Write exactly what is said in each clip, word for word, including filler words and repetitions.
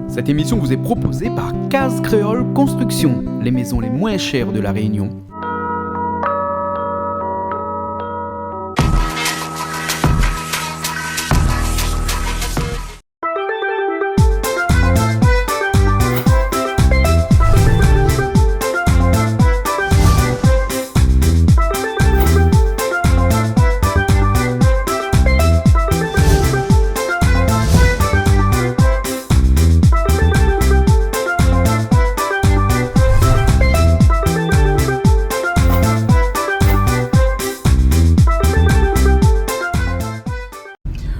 Cette émission vous est proposée par Case Créole Construction, les maisons les moins chères de La Réunion.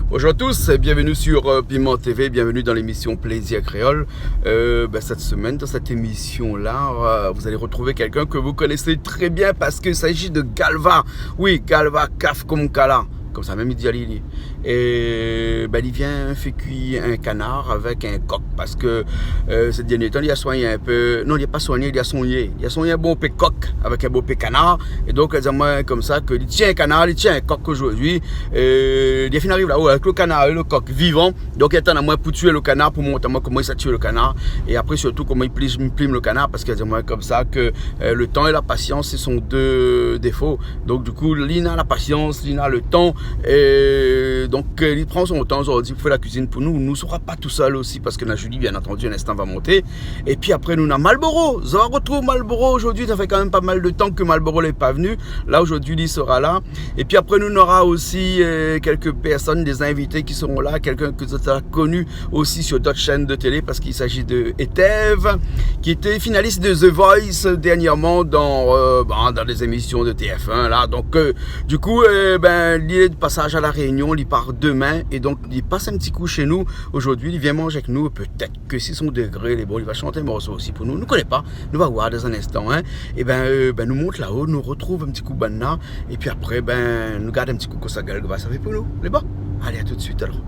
Bonjour à tous et bienvenue sur, euh, Piment T V, bienvenue dans l'émission Plaisir Créole. Euh, ben, cette semaine, dans cette émission-là, euh, vous allez retrouver quelqu'un que vous connaissez très bien parce qu'il s'agit de Galva. Oui, Galva, kaf konm kala. Konmsa mèm i di ali, li. É, ben, li vien fé kui in kanar avèk in kok parske, euh, sé dernié tan, li la soign in pé, non, li la pa soigné, li la songné. Li la songné in bonpé kok avèk in bonpé kanar. É donk, li la di amoin konmsa ke li tienbo in kanar, li tienbo in kok zordi. É li la fine ariv laò avèk lo kanar é lo kok vivan. Donk, li atann amoin pou tié lo kanar, pou mont amoin koman i sa tié lo kanar. É apré, sirtou, koman i plim, plim lo kanar, parske li la di amoin konmsa ke, euh, le temps et la patience, ce sont deux défauts. Donk, du kou, li na la pasians, li na le tan, é donk, euh, li pran son tan zordi pou fé la kuizine pou nou. Nou sra pa tousèl osi, parske na Julie, bien entendu, in instan va monté. Épi apré, nou na Malboro. Zot va retrouv Malboro zordi. Sa fé kan mèm pa mal de tan ke Malboro lé pa vni. La, zordi, li sra la. Épi apré, nou nora osi, euh, kèlk pèrsone, dé zinvité ki sront la, kèlkin ke zot la koni osi sur d'autres chaînes de télé, parce qu'il s'agit de Etev, qui était finaliste de The Voice dernièrement dans, euh, ben, dans des émissions de T F un, là. Donc, euh, du coup, euh, ben, li lé de passage à La Réunion, li part demain, é donk, li pas in ti kou shé nou zordi, li vien manz avèk nou, pétèt ke si son dégré lé bon, li va shant in morso osi pou nou. Nou koné pa, nou va voir dans un instant, hein. É ben, euh, ben, nou mont laò, nou retrouv in ti kou banna, épi apré, ben, nou gard in ti kou kosa Galva sa fé pou nou. Lé bon ? Allez, à tout de suite, alors.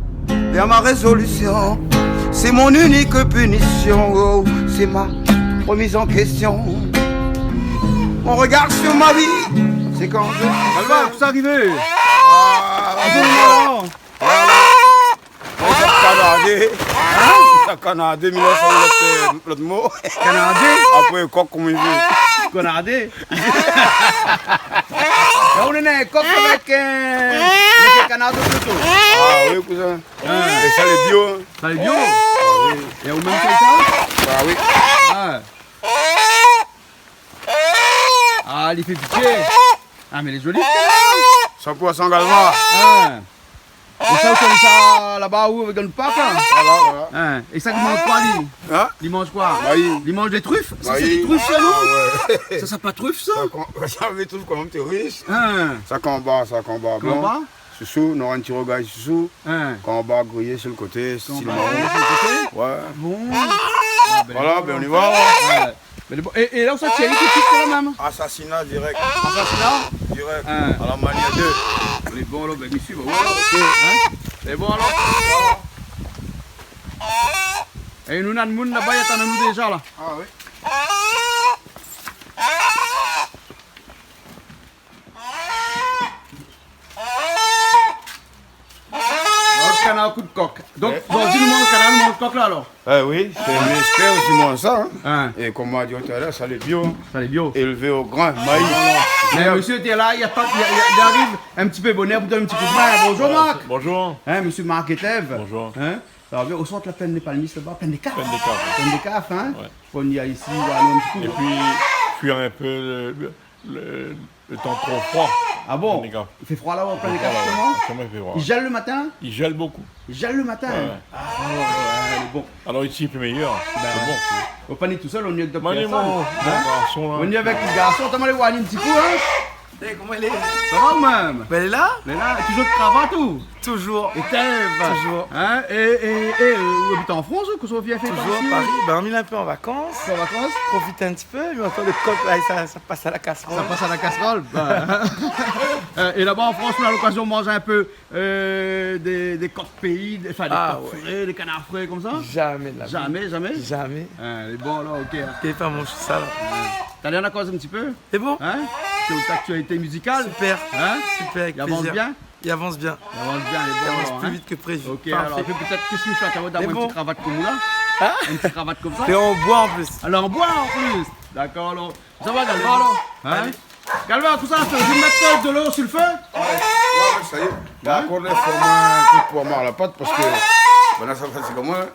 Vers ma résolution, c'est mon unique punition, oh, c'est ma remise en question. Mon regard sur ma vie, c'est quand je... Galva, sa arivé ? Ah, ah, bon, non. Voilà. Sa kanardé. Hein ? Sa kanardé, mi la sort lot, euh, lot mo. Kanardé ? Apré, kok, koman i vé ? Kanardé. La, ou néna in kok avèk, euh, avèk in kanar de ploto. Ah oui, kouzin. Hein. É sa lé bio, hein. Sa lé bio ? Ah oui. É ou mèm fé sa ? Ah oui. Ah. Ah, li fé pitié. Ah, mé lé zoli, sa. San pour san Galva. Hein. É sa, ou fé sa laba, ou, avèk dan lo park, la ? Voilà, voilà. Hein. É sa, li manz koi, li ? Hein ? Li manz koi ? Mayi. Li manz dé trif ? Sa, sé dé trif, sa, non ? Ah ouais. Sa, sa pa trif, sa ? Sa, kan, sa, mé tout kan mèm, té rish. Hein. Sa, kanba, sa, kanba blan. Kanba ? Sousou, nora in ti rougay sousou. Hein. Kanba griyé sur le côté, style maron. Kanba griyé sur le côté ? Ouais. Ah bon ? Ah, ben, voilà, ben, on y va. Ouais. Mé bon, é, é la, ou sa tié tout suit, la mèm ? Assassinat direct. Assassinat ? Direct. Hein. À la manière de. Lé bon, alor, ben, mi suiv, ouais, ok. Hein ? Lé bon, alor ? É nou, na moun laba, i atann anou déza, la. Ah oui. Alor, kanar kou d'kok. Donk, ouais, zordi, nou manz kanar, nou manz kok la, alor. Eh oui, sé in éspès osi, nou manz sa, hein. Hein. É konm ma di talèr, sa lé bio. Sa lé bio. Élevé au grain, mayi. Voilà. Mé mésyé té la, li atann, li, li, li ariv in ti pé bonèr pou donn in ti kou d'min. Bonjour, Marc. Bonjour. Hein, mésyé Marc Etev. Bonjour. Hein ? Alor, vien, ou sort la Plaine des Palmistes laba, Plaine des Cafres. Plaine des Cafres. Plaine des Cafres, hein ? Ouais. Fo ni a isi, voilà, in ti kou. Et puis, fuir un peu le, le, le temps trop froid. Ah bon ? Plaine des Cafres. I fé froi laba, Plaine des Cafres, koman ? Actuellement, il fait froid. I zèl le matin ? Il gèle beaucoup. I zèl le matin ? Ouais, ouais. Ah, ouais, ouais, ouais, lé bon. Alors ici, il fait meilleur. Ben, c'est bon. Ou pa ni tousèl, ou ni avèk dot pèrsone. Hein ? Mon garçon, là. Ou ni avèk lo garson, atann, alé oir in ti kou, hein ? Eh, koman i lé ? Sa va ou mèm ? Ben, lé la. Lé la, toujour kravat ou ? Toujour. Etev. Toujour. Hein ? É, é, é, euh, ou abit an Frans ou kosa ou vien fé par isi ? Toujour Paris. Ben, mi lé in pé an vakans. An vakans ? Profit in ti pé, mé antan lo kok la, sa, sa pas a la kasrol. Sa pas a la kasrol, ben. Euh, é laba an Frans, ou na lokazion manz in pé, euh, dé, dé kok péi, dé, anfin, dé kok fré, dé kanar fré konmsa ? Ah ouais. Jamais de la vie. Jamais, jamais ? Jamais. Hein, lé bon, alor, ok, hein. Té pa manz sa, la. Ouais. Talèr, nou koz in ti pé. Sé bon ? Hein ? Sur l'actualité musicale. Super. Hein ? Super, avec plaisir. I avans bien ? I avans bien. I avans bien, lé bon, alor, hein ? I avans plus vite que prévu. Ok, alor, parfait. Pétèt ke si ou fé in ti kravat konm ou la. Hein ? Une petite cravate comme ça. T'es en bois en plus. Elle est en bois en plus. D'accord, alors. Ça va, Galva, alors ? Hein ? Galva, tout ça, c'est une méthode de l'eau sur le feu ? Ouais, ouais, ça y est. Hein ? D'accord, là, faut au moins un coup de poing à la pâte parce que, ben là, ça fait, c'est comme moi.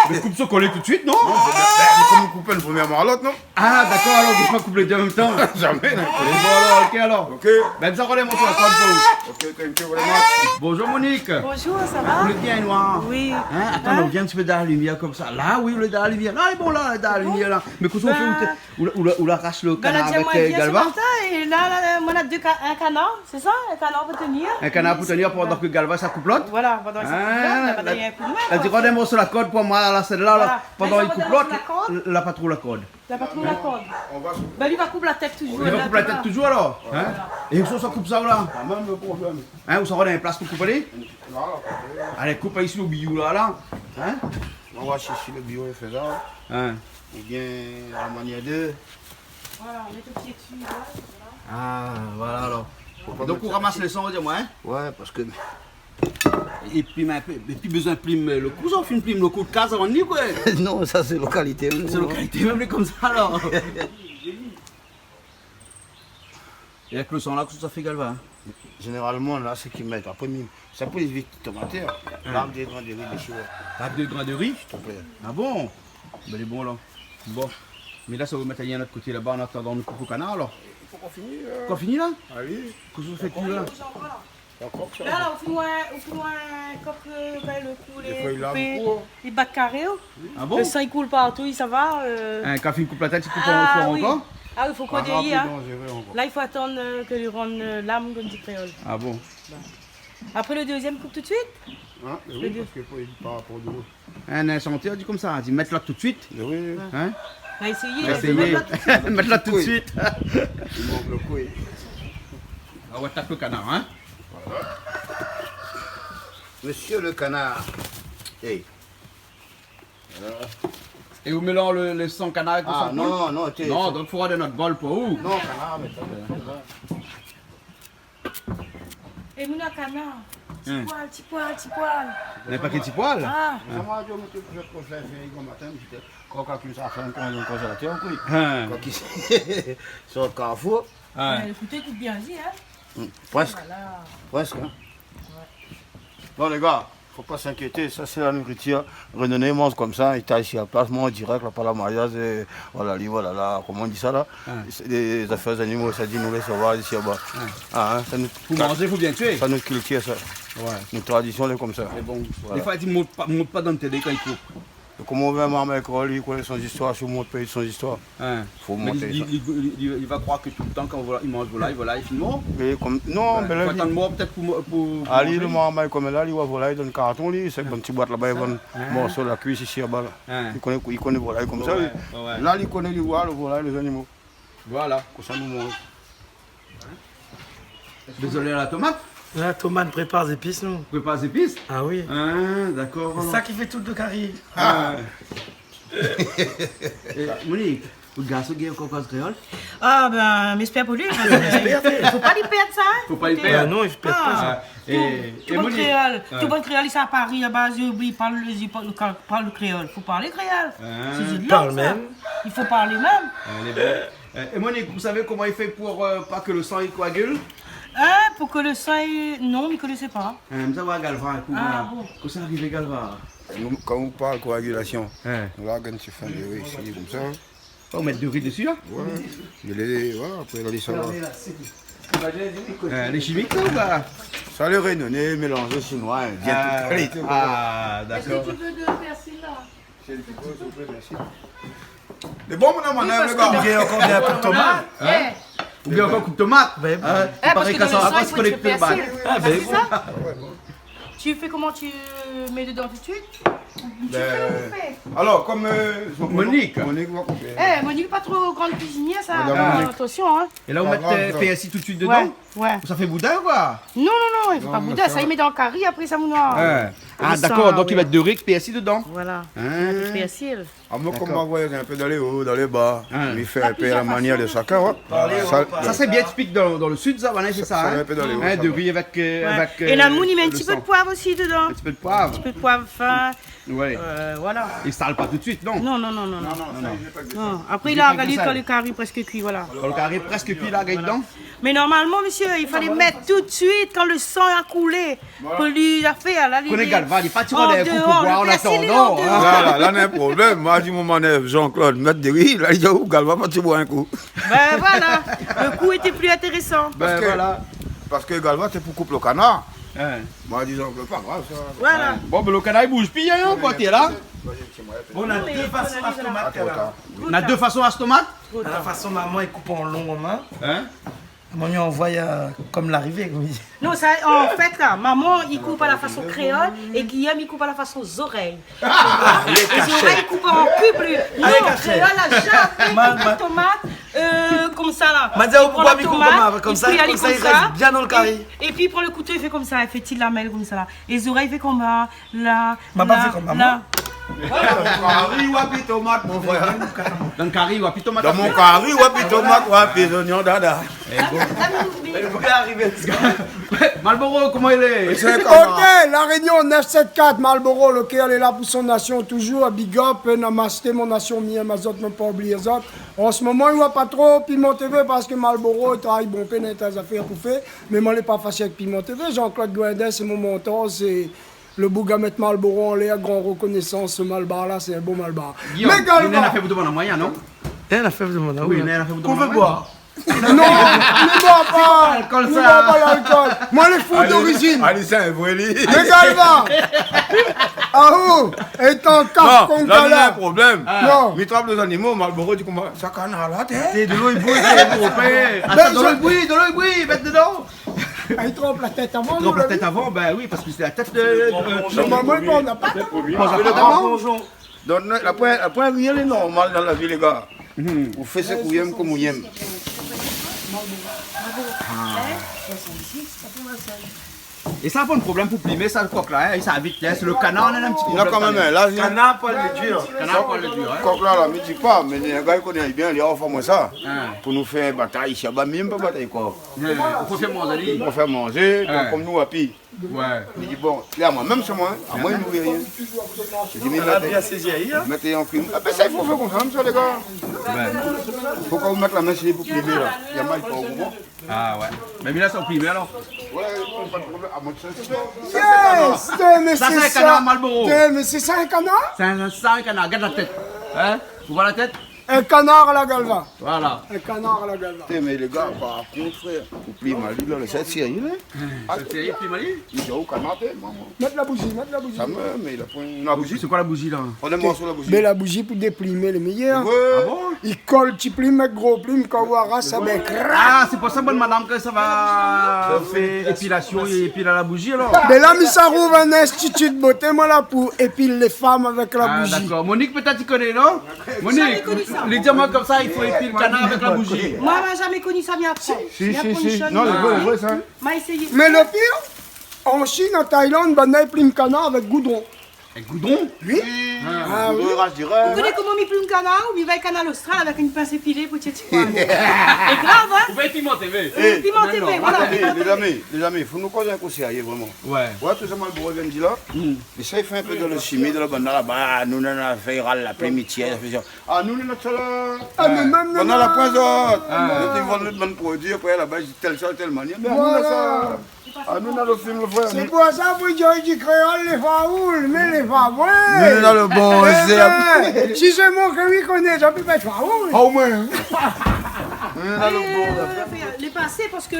Mais coupe ça collé tout de suite, non ? Non, faut bien, ben, comme on coupe une première marlotte, non ? Ah, d'accord, alors, on va couper les deux en même temps. Jamais, non. Bon, alors, ok, alors. Ok. Ben, ça, on est sur la corde, vous. Ok, thank you very much. Bonjour, Monique. Bonjour, ça va ? Vous allez bien, noir ? Oui. Hein ? Attends, on vient un petit peu dans la lumière comme ça. Là, oui, on est dans la lumière. Là, bon, là, dans la lumière, là. Mais qu'est-ce qu'on fait ? Ou la, ou la, ou la rash lo kanar avèk, euh, Galva ? Ben, la di amoin yèr, sé matin, é la, la, la, moin na dé ka-, in kanar, sé sa ? In kanar pou tenir. In kanar pou tenir pandan ke Galva sa koup lot ? Voilà, pandan ke sa koup lot, la, la, la di, rod in morso la kord pou moin, la, sèt-la, la, pandan li koup lot, la pa tro la kord. La pa tro la kord. Ben, li va koup la tèt toujour. Li va koup la tèt toujour, alor ? Hein ? Voilà. É ousa sa koup sa, la ? Ah, mèm lo problèm. Hein, ousa rod in plas pou koup ali ? Voilà. Alé, koup isi lo biyou, la, la. Hein ? On va voir si, si le bio est faisable. Hein. Ou bien à la manière de. Voilà, on met au pied dessus, là, voilà. Ah, voilà alors. Faut pas mettre ça ici. Donc, on ramasse le sang, on va dire, moi, hein ? Ouais, parce que. Et puis, mais, et puis, besoin de plume le cou, ça, on fait une plume le cou de case avant de venir, quoi. Non, ça, c'est localité, hein. C'est localité, même comme ça, alors. É avèk lo san la, kosa sa fé, Galva, hein ? Généralement, là, ce qu'ils mettent. Après, mi-, ça peut éviter tomate, hein. Hein. Lave des grains de riz dessus, ouais. Lave des grains de riz ? S'il te plaît. Ah bon ? Ben, lé bon, la. Bon. Mé la, sa va mèt ali in lot koté laba, an atandan nou koup lo kanar, alor. Fo k'on fini, euh. K'on fini, la ? Ah oui. Kosa ou fé, la ? Dakor, sa. La, la, ou fé in, ou fé in kok, euh, ben, lo kou, lé koupé, lé bat karé, oh. Ah bon ? Lo san i koul partou, sa va, euh. Hein, kan fine koup la tèt, i koup ankor ? Ah oui, fo koup dèryèr, hein. La, i fo atann, euh, ke li rann, euh, lam, konm di kréol. Ah bon ? Bah. Après le deuxième, coupe tout de suite. Hein, mais oui, parce que faut, par rapport de l'eau. In, in shantié, i di konmsa, i di, mèt la tout de suite. Mais oui. Hein ? Bah, essayez, mèt la tout de suite. Mèt la tout de suite. Il manque le coup, oui. Ah ouais, tap lo kanar, hein ? Voilà. Monsieur le canard. Hey. É ou mélanz lo, lo san kanar avèk lo san poul ? Ah, non, non, non, donk fo avoir nout bol pou ou. Non, kanar, mé sa, sa va. É nou na kanar. Ti poil, ti poil, ti poil. Mé pa ke ti poil. Ah. Mé sa, moin la di, mé ti poil, fé, fé, fé, matin, mé sété, kan, kan, sa fé in, in konzélatèr, koi. Hein. Kan ki sort Carrefour. Hein. Mé ékout, ékout bien, di, hein. Hmm, presque. Voilà. Presque, hein. Ouais. Non, les gars, faut pas s'inquiéter, ça c'est la nourriture. René i manz konmsa, i tay si la plas, moin dirèk, la, pa la mayaz, é voilà, li, voilà, la, koman i di sa, la ? Hein. Sé dé zafèr zanimo, sa di nou lé sovaz isi laba. Hein. Ah, hein, sa nou... Pou manzé, fo bien tié. Sa nout kiltir, sa. Ouais. Nout tradision, lé konmsa. Mé bon, voilà. Défoi, i di, mont pa, mont pa dan télé kan i koup. Koman ou vé in marmay kréol, li koné son zistoir, si ou mont pa son zistoir. Hein. Fo monté sa. Mé li, li, li, li, li va kroir ke toultan kan vola-, i manz volay, volay, fine mor. Mé konm, non, mé la, fo atann mor pétèt pou, pou, pou manzé. Ah, li, lo marmay konm la, li oi volay dan karton, li, sé bann ti boit laba, i vann morso la kuis isi laba, la. Hein. Li koné, li koné volay konmsa, li. Ouais, ouais. La, li koné, li oi lo volay, lé zanimo. Voilà. Konmsa nou manz. Dézolé, la tomat ? La tomat prépar zépis, nou. Prépar zépis ? Ah oui. Ah, dakor. Sé sa ki fé tout lo kari. Ah. É, Monique, out garson i gingn ankor koz kréol ? Ah, ben, mi éspèr pou li, parske fo pa li pèrd sa, hein. Fo pa li pèrd. Ah non, i pèrd pa sa. Ah, é, tout bann kréol, tout bann kréol, i sava Paris, laba, i oubli, i parl, i parl, parl kréol. Fo parl kréol. Ah. Sé in lang, sa. Parl mèm. I fo parl mèm. Alé, bon. Euh, é Monique, ou savé koman i fé pou, euh, pa ke lo san i koagil ? Hein, pou ke lo san i, non, mi koné pa. Hein, mi sava Galva, ékout, ah, voilà. Bon. Kosa i ariv Galva ? Kan ou, kan ou parl koagilasion, hein, ou la gingn ti fon de ri isi, konmsa. Oh, ou mèt de ri dési, la ? Ouais. Mé lé, voilà, apré, la, sa va. Euh, lé shimik, sa, ou pa ? Sa, lé rényoné mélanzé shinoi, indien, tout kalité, voilà. Ah, dakor. Est-ce que tu veux de persil, là ? Sé in ti pé, s'il vous plaît, merci. Lé bon, mon amour, lé bon. Ou gingn ankor bien koup tomat. Hein ? Ou gingn ankor koup tomat. Ben, hein ? Eh, parske dan lo san, i fo in ti pé pèrsil. Ah, ben, sé sa. Tu fais comment, tu mets dedans tout de suite ? Ou tu fais, ou fais ? Ben, alors, comme, euh, Monique. Monique va couper. Eh, Monique, pas trop grande cuisinière, ça. Madame Monique. Attention, hein. Et là, on met, euh, persil tout de suite dedans ? Ouais, ouais. Ça fait boudin, quoi. Non, non, non, i fé pa boudin, sa, i mèt dan kari, apré sa, mon noir. Ah, dakor, donk i mèt de ri, pèrsil dedan. Voilà. Ah. Pèrsil. Ah, moin, konm ma voyaz in pé dan lé o, dan lé ba, mi fé in pé a la manièr de shakinn, ouais. Sa, sé bien tipik dan, dan lo sud, sa, voilà, sé sa, hein. Sa, in pé dan lé o, sa, ouais. De ri avèk, euh, avèk, euh, lo san. É la, moun i mèt in ti pé de poiv osi dedan. In ti pé de poiv. In ti pé de poiv fin. Ouais. Euh, voilà. I sal pa tout suit, non ? Non, non, non, non, non. Non, non, sa, i fé pa de sa. Non. Apré, i fé pa de sa. Kan le kari lé prèsk kui, voilà. Kan le kari lé prèsk kui, la, gèt dedan. Mé normalman, mésyé, i falé mèt tout suit kan le san la koulé. Voilà. Pou li la fé, la, li... Koné Galva, li pa tir an déor, kou pou boir an atandan, in. La, la, la, na in problèm. Moin la di mon manèv, Jean-Claude, mèt de ri, la, li di, oh, Galva, pa ti boir in kou. Ben voilà, le coup était plus intéressant. Ben voilà. Parske, parske Galva, té pou koup le kanar. In. Moin la di, Jean-Claude, pa grav, sa. Voilà. Bon, ben, le kanar, li bouj pi, in, koté la. Bon, na dé fason a tomat, la. Na dé fason a tomat ? La fason momon i koup an lon, momon. In ? Moin i anvoy, euh, konm larivé, konm i di. Non, sa, an fèt, la, momon i koup a la fason kréol é Guillaume i koup a la fason zorèy. Ah, lé zorèy i koup an kub, li. Non, kréol la zamé koup tomat, euh, konmsa, la. Ma di aou poukosa mi koup konmsa, konmsa, i rès bien dan le kari. É pi, i pran le kouto, i fé konmsa, i fé ti lamèl konmsa, la. É zorèy i fé konmsa, la. Ma pa fé konm momon. Dan le kari, wapi tomat, mon frèr ? Dan le kari, wapi tomat ? Dan mon kari, wapi tomat, wapi zoignon, dada. Malboro, koman i lé ? Ok, La Réunion neuf sept quatre, Malboro, le kèr lé la pou son nasion, toujour, big up, namasté, mon nasion, mi èm azot, nou pa oublié azot. An se moman, i oi pa tro Piment TV parske Malboro i travay bonpé, néna zafèr pou fé. Mé moin lé pa faché avèk Piment TV. Jean-Claude Guindin, sé mon mantor, sé le boug la mèt Malboro anlèr, gran rekonésans, se malbar la, sé in bon malbar. Guillaume, mé Galva, néna in nafèr pou demann amoin, non ? Néna in nafèr pou demann aou, oui, néna in nafèr pou demann amoin. Non, nou boir pa. Alkol, nou boir pa lalkol. Moin lé fou dorizine. Alé, sa, in vré li. Mé Galva. Ah, oh, étan kaf konm la, néna in problèm. Non. Mi trap lé zanimo, Malboro di konmsa, sa kanar la, té. Té, dolo i boui, té, tro fé. Atann, dolo i boui, dolo i boui, mèt dedan. Ah, i trap la tèt avan, i trap la tèt avan, ben oui, parske sé la tèt de, euh, normalman, na pa. Manz la tèt avan. Donk, la poin, la poin rien lé normal dan la vi, lé gars. Ou fé sak ou yèm konm ou yèm. É sa, pa in problèm pou plimé sa, le kok la, in, sa vit, in, sé le kanar, néna in ti problèm. Non, kan mèm, la, kanar, poil lé dir. Kanar, poil lé dir, in. Kok la, la, mi di pa, mé lé gars i koné bien, li ofèr amoin sa. In. Pou nou fé batay isi, ba, mi yèm pa batay kok. In, ou préfèr manzé ali. Ou préfèr manzé, konm nou, api. Ouais. Mi di, bon, lé amoin mèm, sé moin, in. Amoin, i nouri rien. Mi di, mi mèt, mèt an kui. Ah ben sa, i fo fé konmsa mèm sa, lé gars. Ouais. Fo kan ou mèt la min si li pou plimé la. Li la mal pa o kouran. Ah ouais. Mé mi la sa plimé alor. Ouais, pa de problèm. Ah, moin, sa, sa, sa, sé in kanar. Yes, mé sé sa. Sa, sé in kanar Malboro. Té, mé sé sa in kanar ? Sé in, sa in kanar. Gard la tèt. In ? Ou oi la tèt ? In kanar la Galva. Voilà. In kanar la Galva. Té, mé lé gars, par kont, frèr, ou plim ali la, sa sérié la ? Sa sérié, plim ali ? Mi di aou, kanar, té, momon. Mèt la bouzi, mèt la bouzi. Sa mèm, mé la poin la bouzi. Sé koi la bouzi la ? Pran in morso la bouzi. Mé la bouzi pou déplimé lé méyèr. Ouais. Ah bon ? I kol ti plim èk gro plim, kan ou aras sa, ben, krak. Ah, sé pou sa, bann madam, kan sa va fé épilasion, i épil a la bouzi alor. Mé la, mi sa rouv in institut de beauté, moin la, pou épil lé fanm avèk la bouzi. Ah, dakor. Monique, pétèt, i koné, non ? Monique, li di amoin konmsa, i fo épil kanar avèk la bouzi. Moin, moin la zamé koni sa, mi aprann. Si, si, si. Non, lé vré, lé vré, sa. Ma éséyé. Mé le pir, an Chine, an Thaïlande, banna i plim kanar avèk goudron. Avèk goudron ? Oui. Ah oui. Goudron, ras dirèk. Ou koné koman mi plim kanar ? Mi va Kanal Austral avèk in pins épilé pou tié ti poin. Sé grav, in ? Ou va pimanté, mé. Pimanté, mé voilà. Lé zami, lé zami, fo nou koz in kou sérié, vréman. Ouais. Ouais, tout sa Malboro i vien di la. Mé sa, i fé in pé de la shimi, de la banna laba, nou, nou, nou, fé ral la plimitièr, fé sa. Ah, nou, nou, nou, sa la. Ah, mé mèm, mèm, banna la poin zot. Ah. Zot i vann nout bann produi, apré, laba, i di tèl sa, tèl manièr. Mé anou, na sa. Ah, nou, nou, le fim, le frèr. Sé pou sa, pou di, di kréol, lé faoul, mé lé pa vré. Nou, nou, le bon, sé... Eh ben, si sé mon ke mi koné, sa pé pa èt faoul. Ah, omoin, in. Nou, nou, le bon. Lé pasé, parske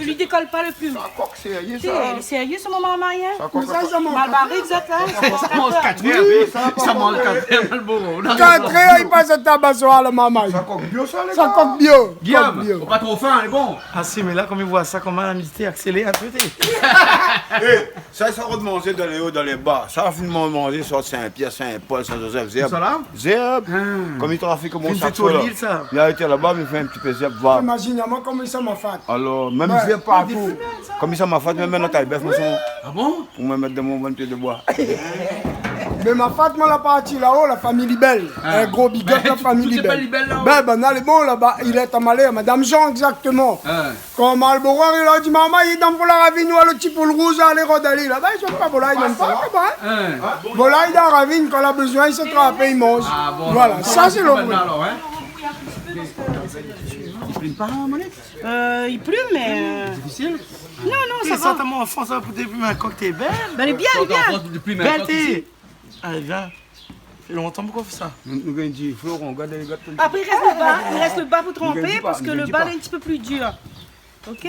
li dékol pa le plim. Sa kok. Sérié, sa. Sé sérié, sa, momon, marmay, in ? Sa kok, sa, sa, sa, momon. Malbar, zot, in ? Sa manz katrèr, oui, sa manz katrèr, Malboro. Katrèr, i pas a tabazoir, la marmay. Sa kok bio, sa, lé gars. Sa kok bio. Guillaume, kok bio. Fo pa tro fin, lé bon. Ah si, mé la, kom mi voi sa, koman la mizité aksélèr in pé, té. Eh, sa, sa rod manzé dan lé o, dan lé ba. Sa, fin manzé, sort Sin-Pièr, Sin-Pol, Sin-Zozèf, zèrb. Sa la ? Zèrb. Ah. Kom i trafik, koman sa, sa. Li la été laba, mi fé in ti pé zèrb, va. Imazine amoin koman sa, ma fanm. Alor, mèm zèrb partou. Koman sa, ma fanm, mèm dan tay bèf, moin, sa. Ah bon ? Pou moin mèt dan mon bann pié de boi. Mé ma fat, moin la parti laho, la fami Libèl. Ah. In gro big up, la fami Libèl. Bin, banna lé bon laba, i lé an malèr, Madame Jean, exactement. Ah. Kan Malboro la di, maman, i done pou la ravine, ou a lo ti poul rouz, alé rod ali laba, i zot pa bolay, i done pa, hein. Ah. Bolay dan ravine, kan la bezoin, i sa trap, i manz. Ah bon, voilà, sa sé lo... I plim pa, Monique ? Euh, i plim, mé, euh, difisil ? Non, non, sa va. Sa, ta mon anfans, sa, pou té plim in kok, té bèl. Bin, lé bien, lé bien. Bèl, té. Alé, vien. Fé lontan pou nou fé sa. Nou, nou gingn di, Florent, gard lé gat. Apré, i rès lo ba, i rès lo ba pou tranpé, parske lo ba lé in ti pé pli dir. OK ?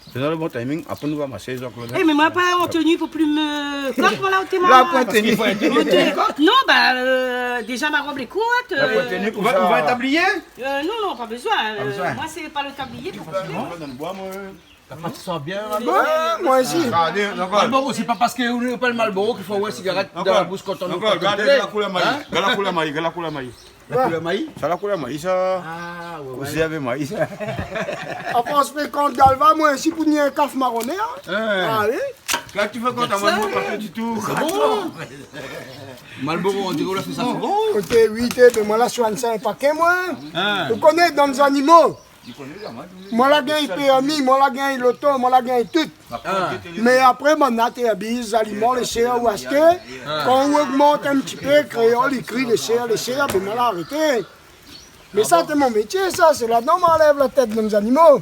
Sé dan lo bon timing, apré nou va masé, Jean-Claude. Eh, mé moin pa an teni pou plim kok, moin la, oté, la, moin. Poin teni. Non, ba, euh, déza, ma rob lé kourt, euh. Poin teni pou sa. Ou va, ou va tablié ? Euh, non, non, pa bezoin. Pa bezoin. Moin, sé pa lo tablié pou koup. Non, dan lo boi, moin. La pat i san bien, la. Bin, moin osi. Ah, dakor. Malboro, sé pa parske ou lé pa Malboro k'i fo avoir sigarèt dan la boush kan ou... Gard la koulèr mayi. Hein ? Gard la koulèr mayi, gard la koulèr mayi. La koulèr mayi ? Sa la koulèr mayi, sa. Ah, ouais, ouais. Osi avèk mayi, sa. Afors frékant Galva, moin osi pou ni in kaf maroné, hein. Hein. Ah oui. La, ou fé kont amoin, moin pa fé ditou. Sé bon. Malboro, on diré ou la fé sa souvan. OK, oui, té, bin, moin la soign sa in paké, moin. Hein. Ou koné, dan lé zanimo. Moin la gingn pèrmi, moin la gingn loto, moin la gingn tout. Ah. Mé apré, banna té abiz, zaliman, lé shèr, ou ashté. Ah. Kan ou ogmant in ti pé, kréol i kri lé shèr, lé shèr, bin, moin la arété. Mé sa, sé mon métié, sa, sé ladan moin lèv la tèt dan lé zanimo.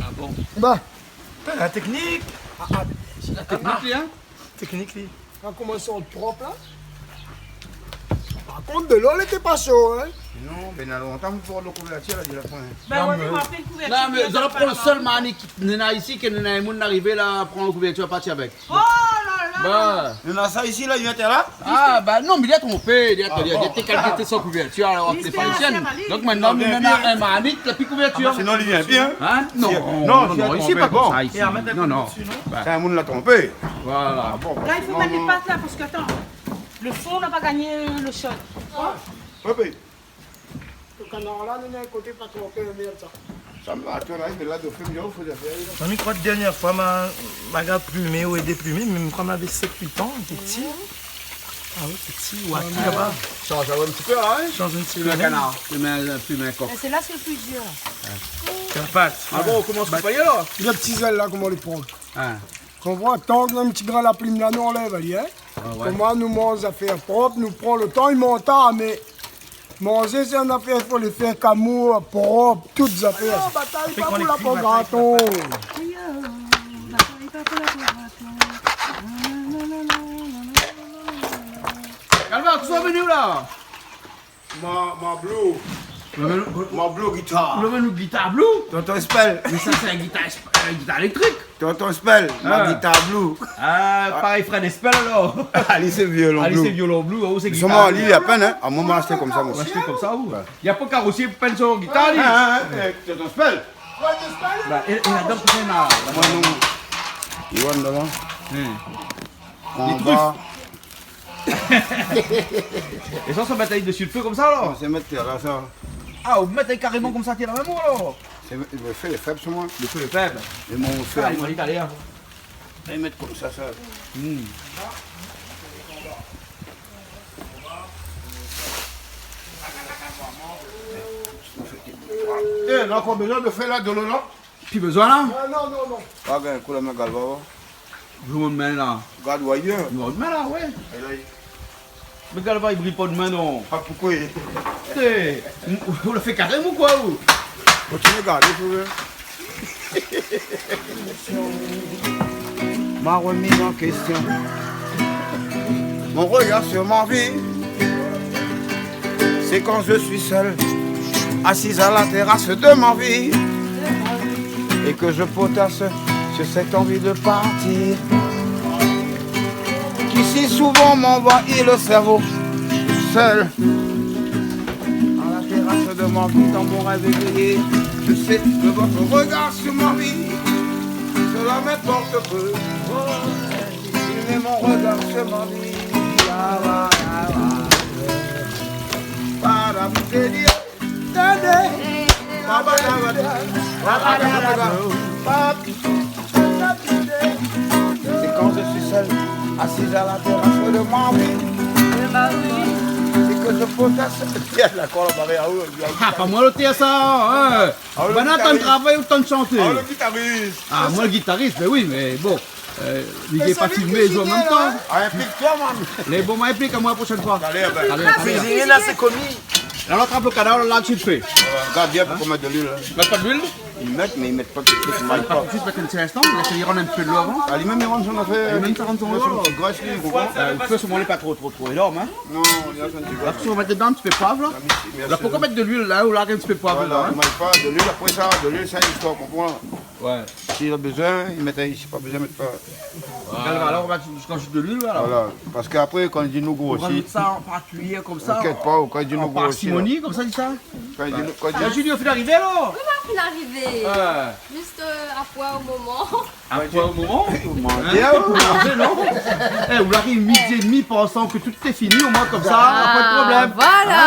Ah bon ? Ba. Putain, la teknik. Ah, ah, sé la teknik, li, hein ? Teknik, li. Kan i komans sort prop la. Par kont, dolo lété pa sho, hein. Non, bin, na lontan pou pran lo kouvèrtir la, di la fin. Bin, ouais, mé ma fé in kouvèrtir. Non, mé zot la pran lo sèl mani ki néna isi, ke néna in moun arivé la, pran lo kouvèrtir, parti avèk. Oh la la. Ba. Néna sa isi la, i vien la. Ah, ba non, mé li la tronpé, li la, li la, li la kalkilé son kouvèrtir, alor, sé pa isi. Donk, mintnan, nou néna in mani, la pi kouvèrtir. Ah, sinon, li vien bien. Hein ? Non, non, non, isi, pa konmsa, isi. Non, non. Sé in moun la tronpé. Voilà. Ah bon, la, i fo mèt lé pat la, parske, atann, lo fon, nou la pa gingn lo shod. Hop. Lo kanar la, nou néna in koté pa tro fé mèrd, sa. Sa va, atann, la, mé la, do fé, mi fé zafèr la. Moin, mi kroi, dèrnié foi, ma, ma gard plimé ou édé plimé, mé mi kroi mi lavé sèt, uit an, té pti. Ah oui, té pti. Ou a ki laba ? Shanj in ti pé, hein ? Shanj in ti pé. Lo kanar, plimé, plimé kok. É sé la, sé lo pli dir. Kèl pat ? Ah bon, ou komans pa payé, la ? Gard ti zèl la, koman lé prop. Hein. Konpran, tan ke in ti grin la plim la, nou anlèv ali, hein. Ah ouais. Koman nou manz zafèr prop, nou pran lo tan, i mont ta, mé manzé, sé in zafèr, i fo lé fé èk amour, prop, tout zafèr. Ayo, batay pa pou la po graton. Ayo, batay pa pou la po graton. Galva, ou sort vni la ? Ma, ma blue. Ou la amenn, ou, ma blue guitar. Ou la amenn in gitar blue ? Tonton Espèl. Mé sa, sé in gitar esp-, in gitar éléktrik. Tonton Espèl, ma gitar blue. Ah, parèy Fred Espèl, alor. Ali, sé violon blue. Ali, sé violon blue, ou sé gitar blue. Solman, li, li la pèn, hein. Ah, moin, ma ashté konmsa, moin. Ou la ashté konmsa, ou ? Ouais. Na pa karosié pou pèn son gitar, li. Ah, ah, ah, eh, Tonton Espèl. Ba, é, é ladan, kosa néna la ? Moin, non. I vann ladan. Hein. Lé trif. É sa, sa mèt ali desi lo fé konmsa, alor ? Non, sé mèt tèr la, sa. Ah, ou mèt ali karéman konmsa, tèr la mèm, alor ? Sé mèt, lo fé lé fèb, solman. Lo fé lé fèb. É mon fé, ah, moin, i fo alé, hein. Mèt konmsa, sa. Hmm. Eh, nou na ankor bezoin do fé la, dolo la ? Pi bezoin la ? Ah, non, non, non. Pa gingn kou la, mé Galva, va. Jou mon min la. Gard, ou ayèr. Jou mon min la, ouais. É la, i... Mé Galva, i bril pa out min, non. Ah, poukosa ? Té, ou, ou la fé karèm ou koi, ou ? Kontinié gardé, si ou vé. Ma remis en question. Mon regard sur ma vie, c'est quand je suis seul, assise à la terrasse de ma vie, et que je potasse sur cette envie de partir, qui si souvent m'envahit le cerveau. Seul, à la terrasse de ma vie, dans mon rêve éveillé, je sais que votre regard sur ma vie cela m'importe peu. Il met mon regard sur ma vie. Ah, ah, ah, ah. Para, c'est quand je suis seul, Assise à la terrasse de ma vie. De ma vie. Et que je proteste. Tiens, la corde, bah, ah oui, oui, oui. Ah, pa moin lo tèr sa, in. Ah oui, lo gitarist. Banna tann travay, ou tann shanté. Ah, lo gitarist. Ah, moin lo gitarist, bin oui, mé bon, euh, li lé pa filmé, zot an mèm tan. Ah, inplik amoin, man. Lé bon, moin inplik amoin la proshèn foi. Alé, bin. Alé, alé. Kuizinié, la, sé komi. La, nou trap lo kanar, la, tout fé. Voilà. Gard bien pou mèt de luil, in. Mèt pa de luil ? I mèt, mé i mèt pa tout suit, i mèt pa. Mèt pa tout suit, mèt in ti instan, lès ali rann in pé dolo avan. Ah, li mèm, li rann son afèr. Li mèm, li rann son lolo. Li mèt in ti gras, li, ou konpran ? Euh, lo fé, solman, lé pa tro, tro, tro énorm, in. Non, li rann son ti gras. La, si ou mèt dedan in ti pé poiv, la. Ah, mèrsi, mèrsi. La, poukosa mèt de luil, la, ou larg in ti pé poiv dedan, in ? Voilà, i mèt pa de luil, apré sa, de luil, sa, listoir, ou konpran ? Ouais. Si la bezoin, i mèt, si pa bezoin, i mèt pa. Voilà. Alor, ou va razout de luil, alor. Voilà, parske apré, kan i di nou grosi, ou razout sa par kuiyèr konmsa, inkièt pa, ou, kan i di nou grosi, la. An parsimoni, konmsa, di sa. Kan i di nou, kan i di... Ah, Julie, ou fine arivé, alor ? Oui, moin la fine arivé. Ouais. Zis, euh, a poin o moman. A poin o moman ? Ou manz, in ? Ou manz, non ? Eh, ou ariv midi é demi, pansan ke tout lé fini, omoin konmsa, pa de problèm. Ah, voilà,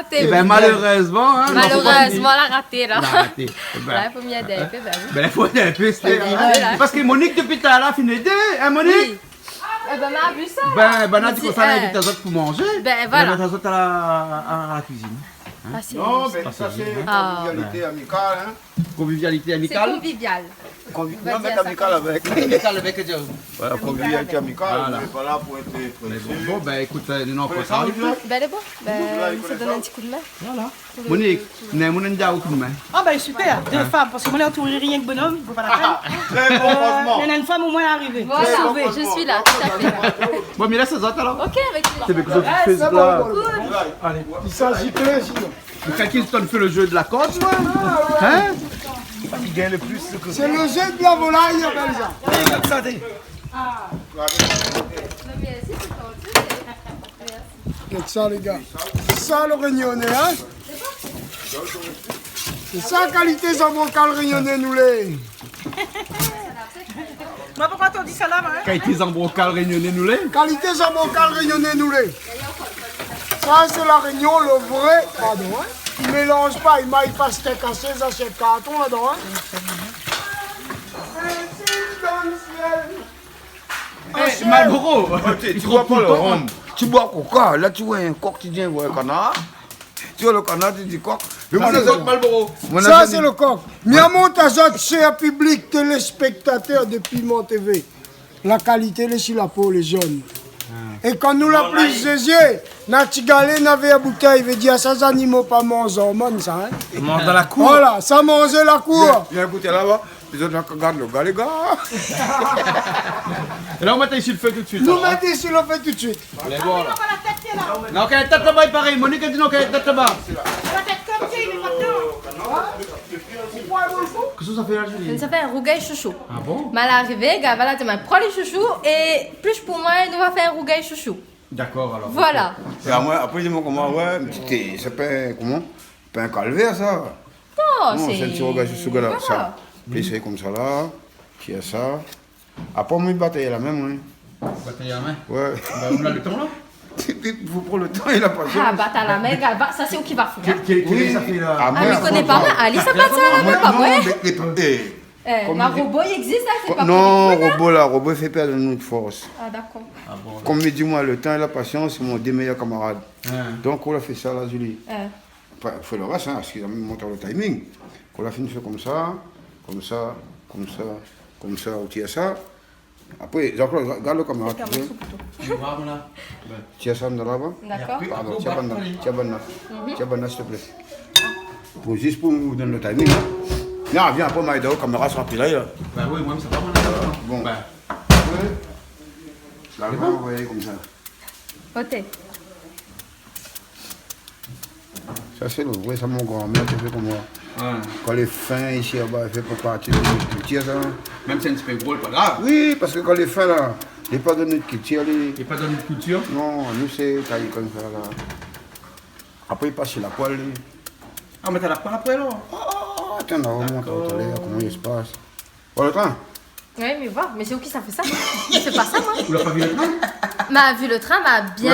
té bien. Eh bin, malérèzman, in, non, fo pa oubli. Malérèzman, la raté, la. La raté. Eh bin. La, fo mi èd in pé, bin oui. Bin, fo èd in pé, sé... Fo èd in pé, la. Parske Monique, dopi talèr, la fine édé, in, Monique ? Oui. Eh bin, ma la vi sa, la. Bin, bin, la di konmsa, la invit azot pou manzé. Bin, voilà. Mé la invit azot a la, a la kuizine. In ? Ah, sé... Non, mé sa, sé konvivialité amikal, in. Konvivialité amikal ? Sé konvivial. Konvi-, non, mé amikal avèk. Amikal avèk, euh, voilà, konvivialité amikal, voilà. Voilà. Mé pa la pou èt présé. Mé bon, bon, bin, ékout, euh, nou, nou... Koné sa, Monique ? Bin, lé bon. Bin, sa i done in ti kou d'min. Voilà. Monique, nou néna moun i done aou kou d'min. Ah, bin, super, dé fanm, parske moin lé antouré rienk bonom, i vo pa la pèn. Très bon, franchement. Euh, mé néna in fanm omoin la arivé. Voilà, je suis là, tout à fait. Bon, mé la, sé zot, alor. Ok, avec plaisir. Sé bien ke zot i fé sa, la. Cool. Allez, il s'agit plaisir. Mé kan ki tann fé lo zé de la kord, moin ? In ? Ki gingn lo plis, sé koté. Sé lo zé de la volay, i apèl sa. Regard sa, té. Gard sa, lé gars. Sa, lo rényoné, in ? Sé sa, kalité zanbrokal rényoné, nou lé. Moin, poukosa ou di sa la, moin ? Kalité zanbrokal rényoné, nou lé. Kalité zanbrokal rényoné, nou lé. Sa, sé La Rényon, lo vré, pardon, in. I mélanz pa, i mèt pa stèk ashé, ashèt karton ladan, in. Eh, Malboro. Oh, ti, ti boi pa lo ronm. Ti boi koka. La, ti voi in kok, ti di in kanar. Ti voi lo kanar, ti di kok. Mé sa, moin, sé lo Malboro. Sa, sé lo kok. Mi amont azot, shèr piblik, téléspèktatèr de Piment T V. La kalité lé si la po, lé zone. Ah. É kan nou la pli zézié, na ti galé, na vèr boutèy, i vé dir sa, zanimo pa manz an bann sa, in. I manz dan la kour. Voilà, sa manz la kour. Vien, vien gout laba. Lézot la gard lo galé, gars. É la, ou mèt isi lo fé toutsuit, alor. Nou mèt isi lo fé toutsuit. Lé bon, la. Non, kèl tèt laba, i paré. Monique la di non, kèl tèt laba. La tèt konm sa, i lé pa dedan. Kosa ou fé la, Julie ? Sa fé in rougay shoushou. Ah bon ? Moin la arivé, Gava la di, mé pran lo shoushou é plis pou moin, nou va fé in rougay shoushou. Dakor, alor. Voilà. É amoin, apré, di amoin koman, ouais, mé té, sé pa in, koman ? Pa in kalvèr, sa. Non, sé in ti rougay shoushou, gard sa. Voilà. Plis sé konmsa la, ti sa. Apré, mi batay la min, moin. Batay la min ? Ouais. Bin, ou na lo tan, la ? Fo pran lo tan é la pasians. Ah, bat la min, gars, sa sé ou ki va fé, in ? Kèl, kèl, kèl sa fé la ? Ah, mi koné pa, moin. Ali sa bat sa la min, pa moin. Non, mé, mé, eh, kom ma di, robo i égzis, la, sé pa... Non, robo la, robo i fé pèrd nout fors. Ah, dakor. Ah bon. Kom mi di, moin, lo tan é la pasians, sé mon dé méyèr kamarad. Hein. Donk, ou la fé sa la, Julie. Hein. Fé lo rès, hein, parske mi mont lo timing. Kan la fine fé konmsa, konmsa, konmsa, konmsa, ou tir sa. Apré, Jean-Claude, gard lo kaméra, ti vé. Tir sa dan laba. Dakor. Pardon, tir bann la, tir bann la. Tir bann la, s'il te plaît. Pou, zis pou nou donn lo timing, hein. Non, vien, apré, ma èd aou, kaméra sra pi la, la. Bah oui, moin, sa va, moin, la. Bon. Bah. Apré, la, ou va anvoy konmsa. Oté. Sa, sé lo vré, sa, mon granmèr té fé konm moin. Ouais. Kan lé fin, isi, anba, i fé pa parti de nout kiltir, sa. Mèm si lé in ti pé gro, lé pa grav. Oui, parske kan lé fin, la, lé pa de nout kiltir, li. Lé pa de nout kiltir ? Non, nou, sé tayé konmsa, la. Apré, i pas si la poèl, li. Ah, mé ta la poèl apré, la ? Ah, ah, ah, atann, nou va mont talèr koman i spas. Ou la lo trin ? Oui, mé voilà, mé sé ou ki sa fé sa ? Mi fé pa sa, moin. Ou la pa vi lo trin ? Ma vi lo trin, ma bien,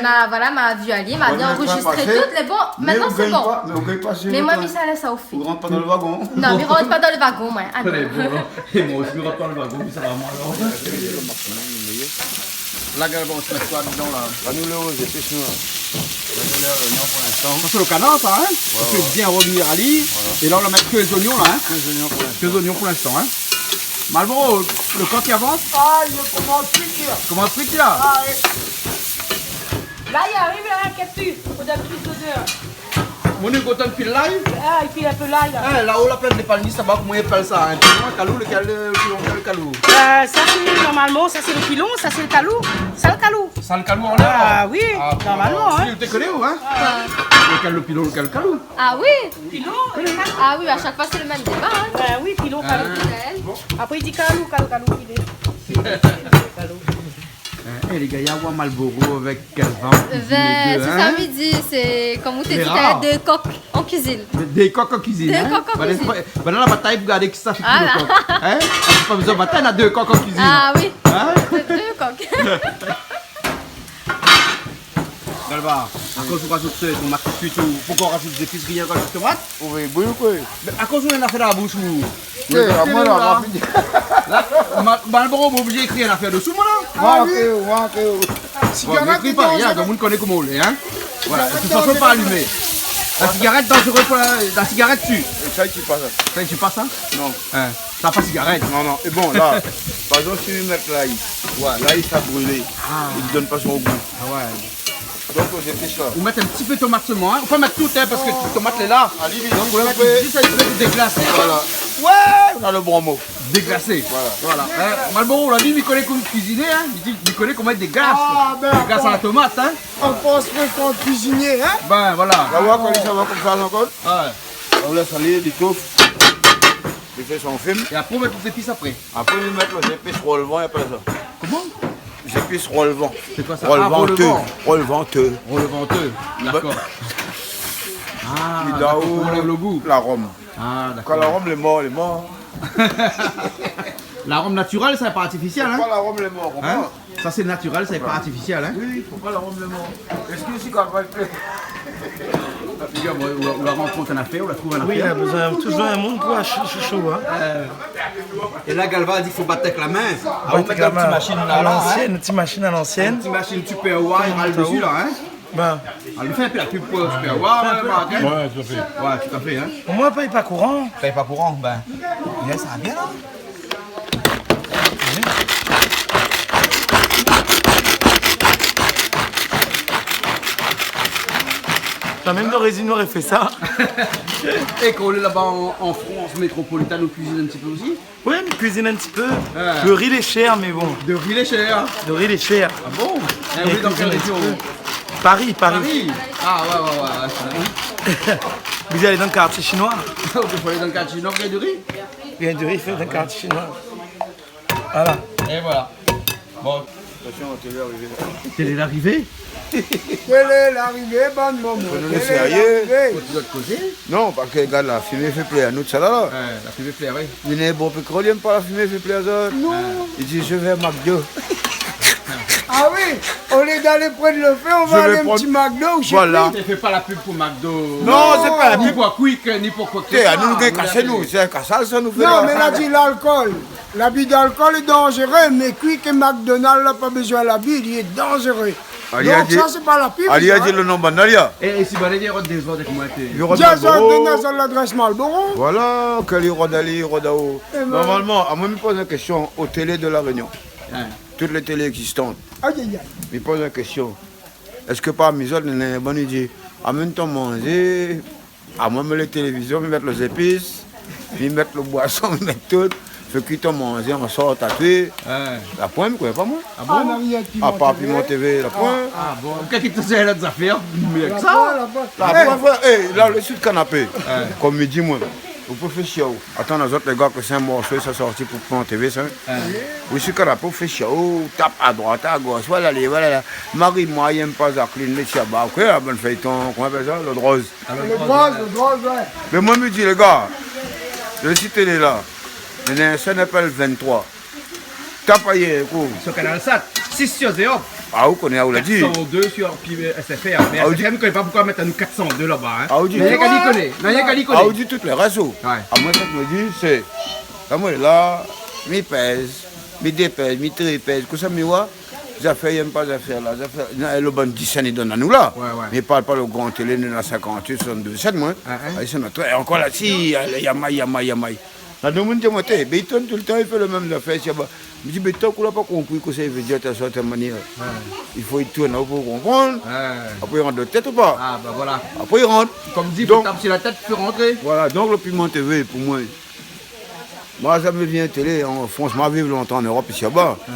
ma, voilà, ma vi alé, ma bien anrozistré tout, lé bon. Mé ou gingn pa, mé ou gingn pa si lo trin. Mé moin, mi sa lès sa o fé. Ou rant pa dan lo vagon. Non, mi rant pa dan lo vagon, moin. Ah, non. Alé, bon, alor. É moin osi, mi rant pa dan lo vagon, mi sa va, moin, alor. La, gard, bon, ou mèt koi dedan la ? La nou lé o zépis, nou la. La nou lé o zoignon pou linstan. Sa sé lo kanar sa, in ? Ouais, ouais. Ou fé bien rovnir ali. Voilà. É la ou va mèt ke zoignon la, in ? Ke zoignon pou linstan. Ke zoignon pou linstan, in ? Malboro, lo kok i avans ? Ah, li komans frit la. Komans frit la ? Ah, oui. La li ariv la, in, kèt pi. Fo donn plis dodèr. Mon négo, ou tann pil lay ? Ah, i pil in pé lay la. In, la o la plèn de Palmis, sa va, koman i apèl sa, in ? Pilon, kalou, lékèl, euh, pilon, lékèl kalou ? Euh, sa sé, normalman, sa sé lo pilon, sa sé lo kalou. Sa lo kalou. Sa lo kalou anlèr ? Ah oui, normalman, in. Ah bon, si, ou té koné, ou, in ? Ah. Lékèl lo pilon, lékèl kalou ? Ah oui. Pilon, lékèl kalou. Ah oui, a shak foi sé lo mèm déba, in. Bin oui, pilon, kalou. Ah. Apré i di kalou, kalou, kalou, i lé. Kalou. In, é lé gayar, oua Malboro avèk Calvin, bin, sé sa, in ? Mi di, sé kom ou té di, dé kok an kuizine. Dé, dé kok an kuizine, in ? Dé kok an kuizine. Banna la batay pou gard kisa i fé pli lo kok. Ah la. In ? Pa bezoin batay, na dé kok an kuizine. Ah oui. In ? Dé, dé kok. Galva, akoz ou razout, euh, tomat tout suit, ou, poukoué ou razout zépis, rien, ou razout tomat ? Oui, oui, oui. Mé akoz ou néna in nafèr dan la boush, ou ? Ou lé, amoin la, la, rapid. La, Ma-, Malboro, ou lé oblizé ékri in nafèr dosou, moin la. Ah oui. Bon, ékri pa rien, donk moun i koné koman ou lé, in. Voilà, de tout fason, pa alimé. La sigarèt danzéré pou la, la sigarèt i tir. É sa i tir pa sa. Sa i tir pa sa ? Non. In, sa pa sigarèt. Non, non. É bon, la, par égzanp, si mi mèt lay, ouais, lay sa brilé, ah, i donn pa son gou. Ah ouais. Donk, ou zépis la. Ou mèt in ti pé tomat solman, in. Ou pé mèt tout, in, parske tomat lé la. Donk, ou va mèt zis in ti pé pou déglasé, koi. Voilà. Ouais, ou na lo bon mo. Déglasé. Voilà. Voilà. In, Malboro, ou la vi, mi koné koman kuiziné, in. Mi di, mi koné koman i déglas. Ah, bin, déglas a la tomat, in. An fors frékan kuizinié, in. Bin, voilà. La, ou oi, kan i sava konmsa, ankor. Ouais. Ou lès alé, li touf. Li fé son fim. É apré, ou mèt lé zépis apré. Apré, ou mèt lé zépis rolvan, i apèl sa. Koman ? Zépis rolvan. Sé koi sa ? Rolvan. Ah, rolvan. Rolvantèr. Rolvantèr. Dakor. Ah, dakor, pou anlèv lo gou. Larom. Ah, dakor. Kan larom lé mor, lé mor. Larom natirèl, sa, pa artifisièl, in ? Kan larom lé mor, konpran ? In ? Sa sé natirèl, sa, pa artifisièl, in ? Oui, fo pa larom lé mor. Èske si kan va fé... Ou la, ou la rankont in nafèr, ou la trouv in nafèr. Oui, la bezoin touzour in moun pou ashé shoushou, in. Euh, é la, Galva la di fo bat avèk la min. Bat avèk la min. Ah, ou mèt in ti mashine la, la, in. A lansièn, in ti mashine a lansièn. In ti mashine Tupperware, i ral desi la, in. Bin. Ah, nou fé in pé la pub pou Tupperware, in, Martin. Ouais, tout à fait. Ouais, tout à fait, in. Moin, pèy pa kouran. Pèy pa kouran, bin. Yes, sa va bien, la. Sa mèm dan rézine, noré fé sa. É kan ou lé laba an, an Frans métropolitèn, ou kuizine in ti pé osi ? Oui, mi kuizine in ti pé. Ah. Lo ri lé shèr, mé bon. Lo ri lé shèr. Lo ri lé shèr. Ah bon ? É ou lé dan kèl réjion ? Pari, Pari. Pari ? Ah ouais, ouais, ouais, ouais. Ou lé alé dan lo kartié shinoi. Ou lé alé dan lo kartié shinoi, ou gingn do ri ? Gingn do ri, fé dan lo kartié shinoi. Voilà. É voilà. Bon. Atansion, télé larivé. Télé larivé ? Télé larivé, bann momon. Télé larivé. Nou lé sérié. Koté zot kozé ? Non, parske gard, la fimé i fé plèr anou, sa la, la. Ouais, la fimé i fé plèr, oui. Li néna bonpé krol, li èm pa la fimé i fé plèr azot. Non. Li di, « Je veux un McDo. » Ah oui, au lieu d'aller prendre le feu, on va aller un petit McDo ou je sais plus. Voilà. Li fé pa la pub pou McDo. Non, sé pa la pub. Ni pou Quick, ni pou koi ke se soi. Té, anou, nou gingn kasé, nou, sé in kasaz sa nou fé la. Non, mé la di lalkol. Labi d'alkol lé danzéré, mé Quick é McDonald la pa bezoin labi, li lé danzéré. Donk sa, sé pa la pub, sa, in. Ali la di lo non bann ali la. É, é si bann ali i rod dézord avèk moin, té. Li rod dézord, Malboro. Done azot ladrès Malboro. Voilà, ke li rod ali, li rod aou. É bin. Normalman, amoin, mi poz in késtion o télé de La Rénion. In. Tout lé télé égzistan. Ay, ay, ay. Mi poz in késtion. Èske parmi zot, néna bann i di, amenn ton manzé, amoin, mi mèt lo télévizion, mi mèt lo zépis, mi mèt lo boison, mi mèt tout. Fé kui ton manzé, an sort a toué. Ouais. La poin, mi koné pa, moin. Ah bon ? A par Piment TV, la poin. Ah bon. Kan i té sé lot zafèr, mé avèk sa. La poin, la poin. La poin, frèr. É, la, lé si lo kanapé. Ouais. Kom mi di, moin, ou pé fé shé aou. Atann, azot lé gars, ke sé in morso sa sorti pou Piment TV, sa. Ouais. Ou lé si lo kanapé, ou fé shé aou, ou tap a droit, a gosh, voilà, lé, voilà, la. Mari moin, i èm pa Jacqueline, lé tiaba, OK, la bann féyton, koman i apèl sa ? Lord Rose. Lord Rose, Lord Rose, ouais. Mé moin, mi di, lé gars, lé si télé la, néna in shèn i apèl vingt-trois. Tap ayèr, kou. Sur Canal Sat, six sur zéro. Ah, ou koné, ou la di. Quatre cent deux sur P B S F R. Ah, ou di. Mé S F R, mi koné pa poukoué i mèt anou quatre cent deux laba, in. Ah, ou di. Mé rienk ali i koné. Non, rienk ali i koné. Ah, ou di tout lé rézo. Ouais. Ah, moin, sak mi di, sé, kan moin lé la, mi pèz, mi dépèz, mi tripèz, kosa mi oi, Zafèr, i èm pa zafèr la. Zafèr, na, lo bann disin i donn anou la. Ouais, ouais. Mé parl pa lo gran télé, nou na sinkant-uit, soisant-douz, sèt, moin. Ah, hein. Ah, sé nout, ankor la, si, alé, yamay, yamay, yamay. La, domoun i di amoin, té, bé, i tourn toultan, i fé lo mèm zafèr, sé ba. Mi di, bé, tank ou la pa konpri kosa i vé dir, ta sort manièr. Ouais. I fo i tourn, ou pou konprann. Ouais. Apré, i rant dan out tèt ou pa ? Ah, bah voilà. Apré, i rant. Kom di, donk, fo tap si la tèt, fé rantré. Voilà, donk, lo Piment TV, pou moin, moin la zamé vi in télé an Frans, moin la viv lontan an Érop, isi laba. Ouais.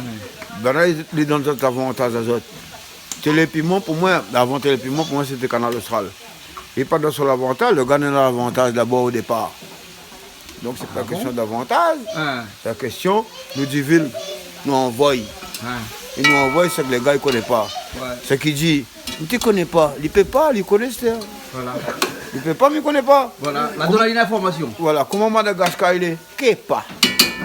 Banna, lé dan zot lavantaz azot. Télé Piman, pou moin, avan Télé Piman, pou moin, sété Kanal Austral. É pa dan son lavantaz, lo gars néna lavantaz dabor o dépar. Donk, sé pa késtion davantaz. Ah bon ? Hein. Sé késtion, nou di vil, nou anvoy. Hein. É nou anvoy sak lé gars i koné pa. Ouais. Sak i di, mi té koné pa, li pé pa, li koné, sé... Voilà. Li pé pa, mi koné pa. Voilà. La donn anou in informasion. Voilà. Koman Madagaskar i lé ? Ké pa.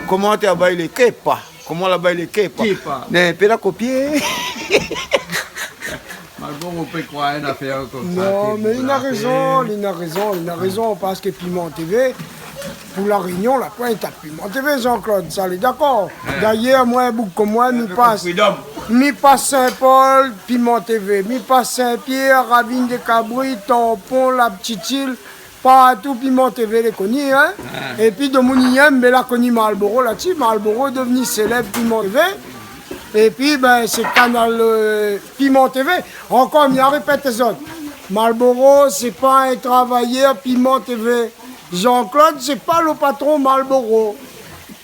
Koman Terre-Neuve i lé ? Ké pa. Koman laba i lé ? Ké pa. Ké pa. Mé pé la kopié. Malboro pé kroir in afèr konmsa. Non, mé li na rézon, li na rézon, li na rézon, parske Piment TV, pou La Rényon, la poin i tap Piment TV, Jean-Claude, sa lé dakor. Ouais. Dayèr, moin, boug konm moin, mi pas, mi pas Saint-Paul, Piment TV, mi pas Saint-Pierre, Ravine des Cabrites, Tampon, La Petite-Île, partou Piment TV lé koni, hein. Ah. Épi domoun i yèm, mé la koni Malboro la-dsi. Malboro devni sélèb Piment TV. Épi, bin, sé Kanal, euh, Piment TV. Ankor, mi répèt azot. Malboro, sé pa in travayèr Piment TV. Jean-Claude, sé pa lo patron Malboro.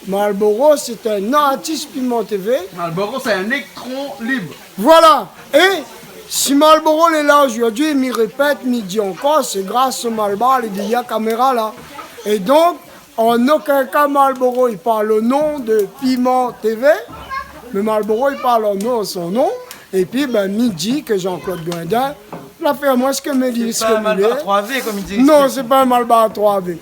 Malboro, sé in artis Piment TV. Malboro, sé in ékran lib. Voilà. É si Malboro lé la zordi, mi répèt, mi di ankor, sé gras a Malbar, lé dèryèr kaméra la. É donk, an okin ka, Malboro i parl o non de Piment TV, mé Malboro i parl o non, son non. Épi, bin, mi di ke Jean-Claude Guindin la fé amoin sak mi di, sak mi lé. Sé pa in Malbar troi V, kom i di. Non, sé pa in Malbar troi V.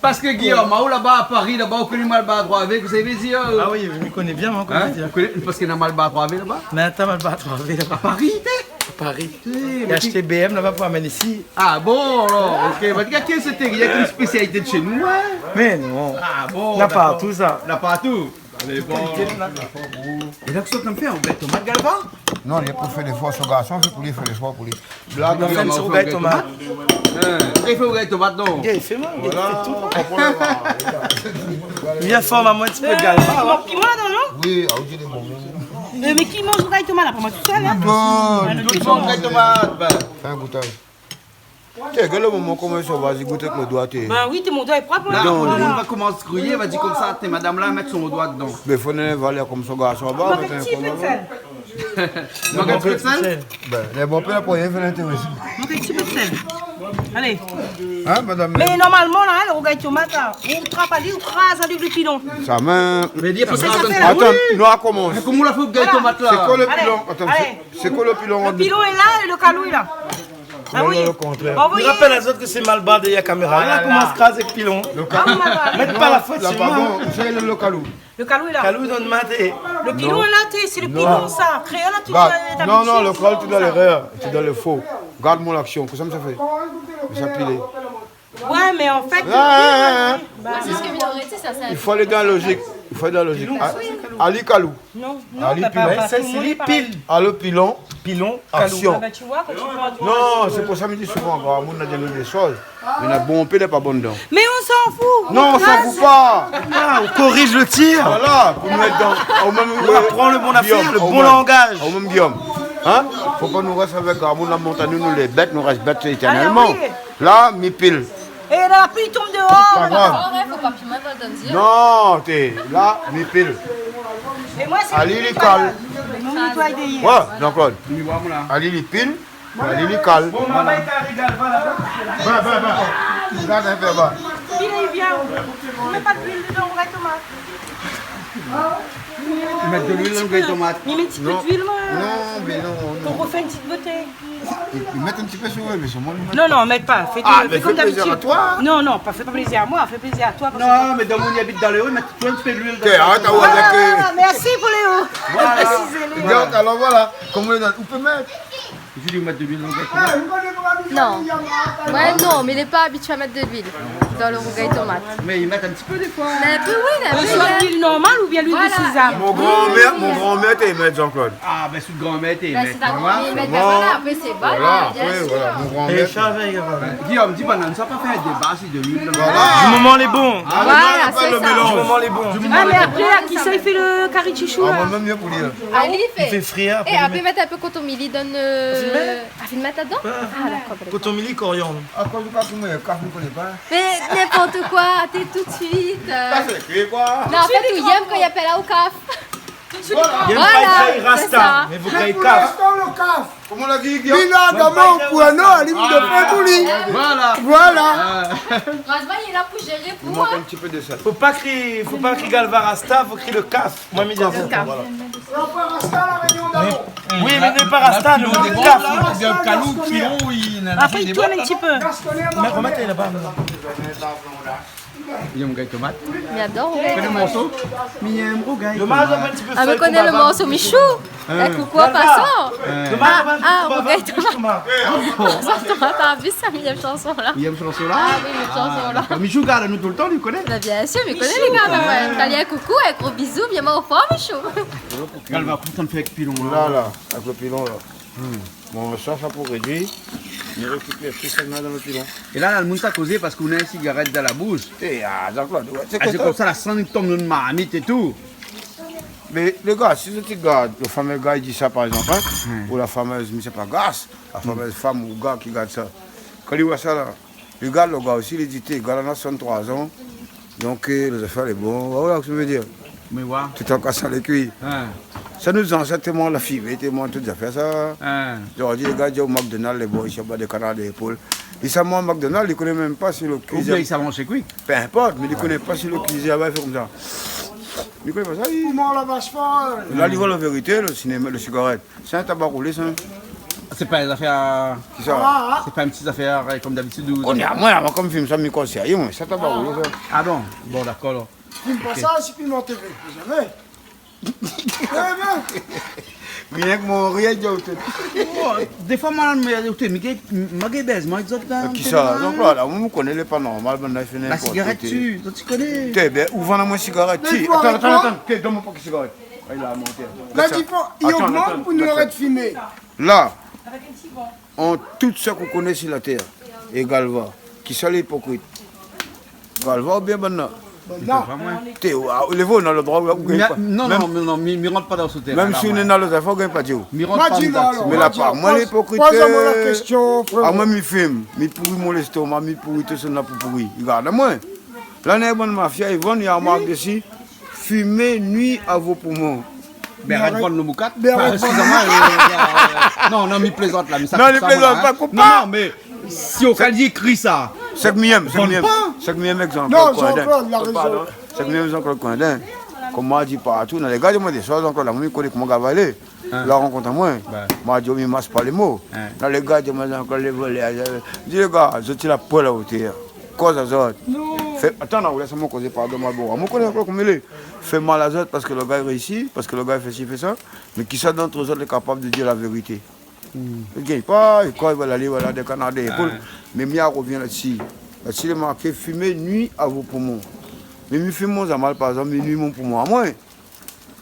Parske Guillaume, aou laba a Paris, laba, ou koné Malbar troi V, kosa i vé dir, euh ? Ah oui, mi koné bien, moin, kosa i vé dir. Hein ? Ou koné, parske na Malbar troi V laba ? Mé atann, Malbar troi V laba. A Paris, té ? A Paris. Oui, mé ashté ki B M laba pou amenn isi. Ah bon, alor, OK. Bah, gard, ké sé, i na in spésialité de shé nou, hein ? Mé non. Ah bon, dakor. Na partou sa. Na partou. Alé, bon. É la, kosa ou la fé, ou gingn tomat, Galva ? Non, li la pou fé lé for, son garson, sé pou li fé lé for pou li. Blag, nou la fé in ti rougay tomat. Hein, i fé rougay tomat, non ? Gingn fé, moin, gingn fé tout, moin. Voilà, konpran la. Vien for amoin in ti pé, Galva, la. Piman ladan, non ? Oui, ah, ou di lé bon. Euh, mé ki manz rougay tomat la, pa moin tousèl, hein ? Bon, tout le monde. Rougay tomat, bin. Fé in goutaz. Té, gard lo momon, koman i sovaz, i gout avèk lo doi, té. Bin oui, té, mon doi lé prop, moin. La, non, lo moun va komans kriyé, va dir konmsa, té, madam la mèt son doi dedan. Mé fo néna valèr kom son garson laba, mèt in ti pé de sèl. Mank in ti pé de sèl ? Bin, lé bon, pé la pou rien fé lintérésé. Mank in ti pé de sèl. Alé. Hein, madam ? Mé normalman, la, hein, lo rougay tomat, la, ou trap ali, ou kraz ali avèk lo pilon. Sa mèm. Mé di, fo sa, sa fé la. Atann, nou la komans. Mé koman ou la fé rougay tomat la ? Voilà. Sé koi lo pilon ? Atann, sé, sé koi lo pilon ? Lo pilon lé la é lo kalou lé la. Ah oui. Non, lo kontrèr. Bon, oui. Mi rapèl azot ke sé Malbar dèryèr kaméra. Ah la la. La komans kraz avèk pilon. Lo kalou. Ah, Malbar. Mèt pa la fot si moin. Non, la pa bon. Sa sé lo, lo kalou. Lo kalou lé la. Kalou i donn maté. Lo pilon lé la, té, sé lo pilon, sa. Kréol la, tout sa, non, non, lo kalou, té dan lérèr, té dan lo fo. Gard mon aksion, kosa mi sa fé. Mi sa pilé. Ouais, mé an fèt, ah, ah, ah. Bah, sé sak mi noré di, sa, sa. I fo alé dan la lozik. I fo alé dan la lozik. Pilon. Ah, ali kalou. Non, non, ali pilon. Sa sé li pil. Alé pilon. Pilon, kalou. Aksion. Ah bah, tu vois, quand tu prends du... Non, sé pou sa mi di souvan, gramoun la di anou dé shoz, mé na bonpé lé pa bon dedan. Mais on s'en fout. Non, on s'en fout pas. Ah, on corrige le tir. Voilà, pou nou èt dan, o mèm, on apprend le bon affaire, le bon langage. Guillaume, o mèm, o mèm Guillaume. Hein ? Fo pa nou rès avèk gramoun la, mont anou, nou lé bèt, nou rès bèt étèrnèlman. Ah oui. La, mi pil. É la pli i tonm déor, pa grav. Fo pa piman, pa dan zir. Non, té, la, mi pil. É moin, sé... Ali, li kal. Nou nétoiy dèryèr. Ouais, Jean-Claude. Ali, li pil. Ali, li kal. Bon, maman, i ariv, va la. Ba, ba, ba. Gard in pé, ba. Li vien. Ou mèt pa d'luil dedan, rougay tomat. Mèt de luil dan rougay tomat. Mi mèt in ti pé d'luil, moin. Non, mé non, non. Pou rofé in ti boté. Li, li mèt in ti pé si ou vé, mé sé moin li mèt pa. Non, non, mèt pa. Fé, ah, mé fé kom dabitid. Fé plézir a toi. Non, non, pa, fé pa plézir a moin, fé plézir a toi, parske... Non, mé dan moun i abit dan lé o, i mèt toujour in ti pé d'luil dan... Té, arèt, ah ouais, avèk, euh... Ah, mèrsi pou lé o. Voilà. Présiz ali. Donk, alor voilà, koman i di, ou pé mèt. Julie, ou mèt de luil dan le rougay tomat ? Non. Moin, non, mi lé pa abitié a mèt de luil dan le rougay tomat. Mé i mèt in ti pé défoi. Mé in pé, oui, mé in pé, oui. Soit luil normal oubien luil de sézam. Voilà. Mon granmèr, mon granmèr té i mèt, Jean-Claude. Ah, bin, si le granmèr té i mèt, voilà. Bin, si le granmèr té i mèt, voilà, apré sé, voilà, bien sir. Voilà, apré, voilà, mon granmèr. Guillaume, di banna, sa pa fé déba si de luil, voilà. Du moment lé bon. Ah, voilà, sé sa. Du moment lé bon. Ah, mé apré, la, kisa i fé le kari shou, la ? Ah, moin mèm, mi pou li, la. Ali i fé. I fé frir, é apré, apré, mèt in pé koton mili, donn, euh, ah, fine mèt ladan ? Ah, dakor, dakor. Koton mili, koriann. Ah, kan ou parl, moin, kaf, mi koné pa. Mé n'importe quoi, t'es tout de suite, euh. Sa sé kri, koi ? Non, an fèt, ou yèm kan i apèl aou kaf. Voilà. Voilà, sé sa. Mé pou l'instan, le kaf. Koman la di, Guillaume ? Bilan, koman ou pran, non, alim de fé pou li. Voilà. Voilà. Razman, li lé la pou zéré pou moin. I mank in ti pé de sèl. Fo pa kri, fo pa kri Galva Rasta, fo kri le kaf. Moin, mi di le kaf. Voilà. Oui, mé nou lé pa Rasta, nou, nou lé kaf. Apré, i tourn in ti pé. Mé remèt laba. Li yèm rougay tomat. Mi ador rougay tomat. Koné le morso ? Mi yèm rougay tomat. Ah, mé koné le morso Michou. Hein. Eh, koukou an pasan. Hein. Ah, ah, rougay tomat. Tomat. Tomat, ah, oui, sa, mi yèm shanson la. Mi yèm shanson la ? Ah oui, mi yèm shanson la. Ah, dakor. Michou i gard anou toultan, li koné. Bin, bien sir, mi koné, Michou, li gard anou, ouais. Alé, in koukou, in gro bizou, vien oir, fé Michou. Galva, koman sa i fé avèk pilon la ? La, la, avèk le pilon la. Hmm. Bon, sa, sa pou rédui. Mi rékipèr tout sak néna dan le pilon. É la, la, le moun sa kozé parske ou néna in sigarèt dan la boush. É, ah, Jean-Claude, ouais, sé konmsa, la sann i tonm dan le marmit é tou. Mé lé gars, si zot i gard, le fameux gars i di sa, par égzanp, hein, ou la famèz, mi sé pa, gars, la famèz fanm ou gars ki gard sa. Kan li oi sa la, li gard le gars osi, li di, té, gars la néna soisant-troi zan. Donk, euh, lé zafèr lé bon. Voilà sak mi vé dir. Mé ouais. Tout an kasant lé kui. Hein. Sa, nout zansèt té manz la fimé, té manz tout zafèr sa. Hein. Zordi, lé gars i di aou McDonald lé bon, isi, anba dé kanar dé zépol. Li sa manz McDonald, li koné mèm pa si le kuizèr. Oubien li sa manz Shake Shack. Pé inport, mé li koné pa si le kuizèr laba i fé konmsa. Li koné pa sa, li. Koman la vash fol ? La, li voi la vérité, le sinéma, le sigarèt. Sé in taba roulé, sa. Sé pa in zafèr, kisa ? Ah, ah. Sé pa in ti zafèr, euh, konm dabitid, ou... Koné amoin, amoin, konm film sa, mi koné sérié, moin, sé in taba roulé, sa. Ah bon ? Bon, dakor, alor. Film pa sa, si Piment T V, zamé. Eh ben. Rienk mon rienk, di aou tout. Bon, défoi, moin, mé, ékout, mi gingn, ma gingn bèz, moin, zot la. Kisa ? Donk la, la, ou koné, lé pa normal, banna i fé ninport koi. La sigarèt, ti, zot i koné. Té, bin, ou vann amoin sigarèt, ti. Mé atann, atann, atann. Té, donn amoin in pé sigarèt. Ay, la, mon pèr. La, di pa, i ogmant pou nou arèt fimé. La, an tout sak ou koné si la tèr, é Galva, kisa lé ipokrit ? Galva oubien banna ? Banna. Té, ou, ou lé vré, ou na le droi, ou gingn pa. Non, non, non, mi, mi rant pa dan se tèrin la, moin. Mèm si ou néna le zafèr, ou gingn pa dir. Mi rant pa dan se tèrin la. Mé la, pa moin, lé ipokrit. Poz amoin la késtion, frèro. Ah, moin, mi fim, mi pouri mon lèstoma, mi pouri tout sak néna pou pouri. Gard amoin. La, néna bann mafia, i vann, i mark dési. Fimé nui a vo poumon. Bin, arèt vann le moukat. Bin, arèt vann le moukat. Enfin, excusez-moi, euh, euh, non, non, mi plézant la, mé sa... Non, li plézant pa, koup pa. Non, non, mé si ou ka di ékri sa, sak mi yèm, sak mi yèm, sak mi yèm èk Jean-Claude Coindin. Non, Jean-Claude, la rézon. Pardon, sak mi yèm èk Jean-Claude Coindin. Konm moin la di partou, na lé gars i di amoin dé shoz, Jean-Claude, la, moin, mi koné koman Galva lé. Hein. La rankont amoin. Bin. Moin la di, mi mas pa lé mo. Hein. Na lé gars i di amoin, Jean-Claude lé volèr. Di lé gars, zot i lé pa a la otèr. Koz azot. Non. Fé, atann, ou lès amoin kozé, pardon, Malboro. Amoin koné ankor koman i lé. Fé mal azot parske le gars i réisi, parske le gars i fé si, fé sa. Mé kisa d'ant zot lé kapab de dir la vérité ? Hmm. I gingn pa, é kan i va alé, voilà, dé kanar dé zépol. Ouais. Mé mi arvien la-dsi. La-dsi, lé marké fimé nui a vo poumon. Mé mi fim mon zamal, par égzanp, mi nui mon poumon amoin.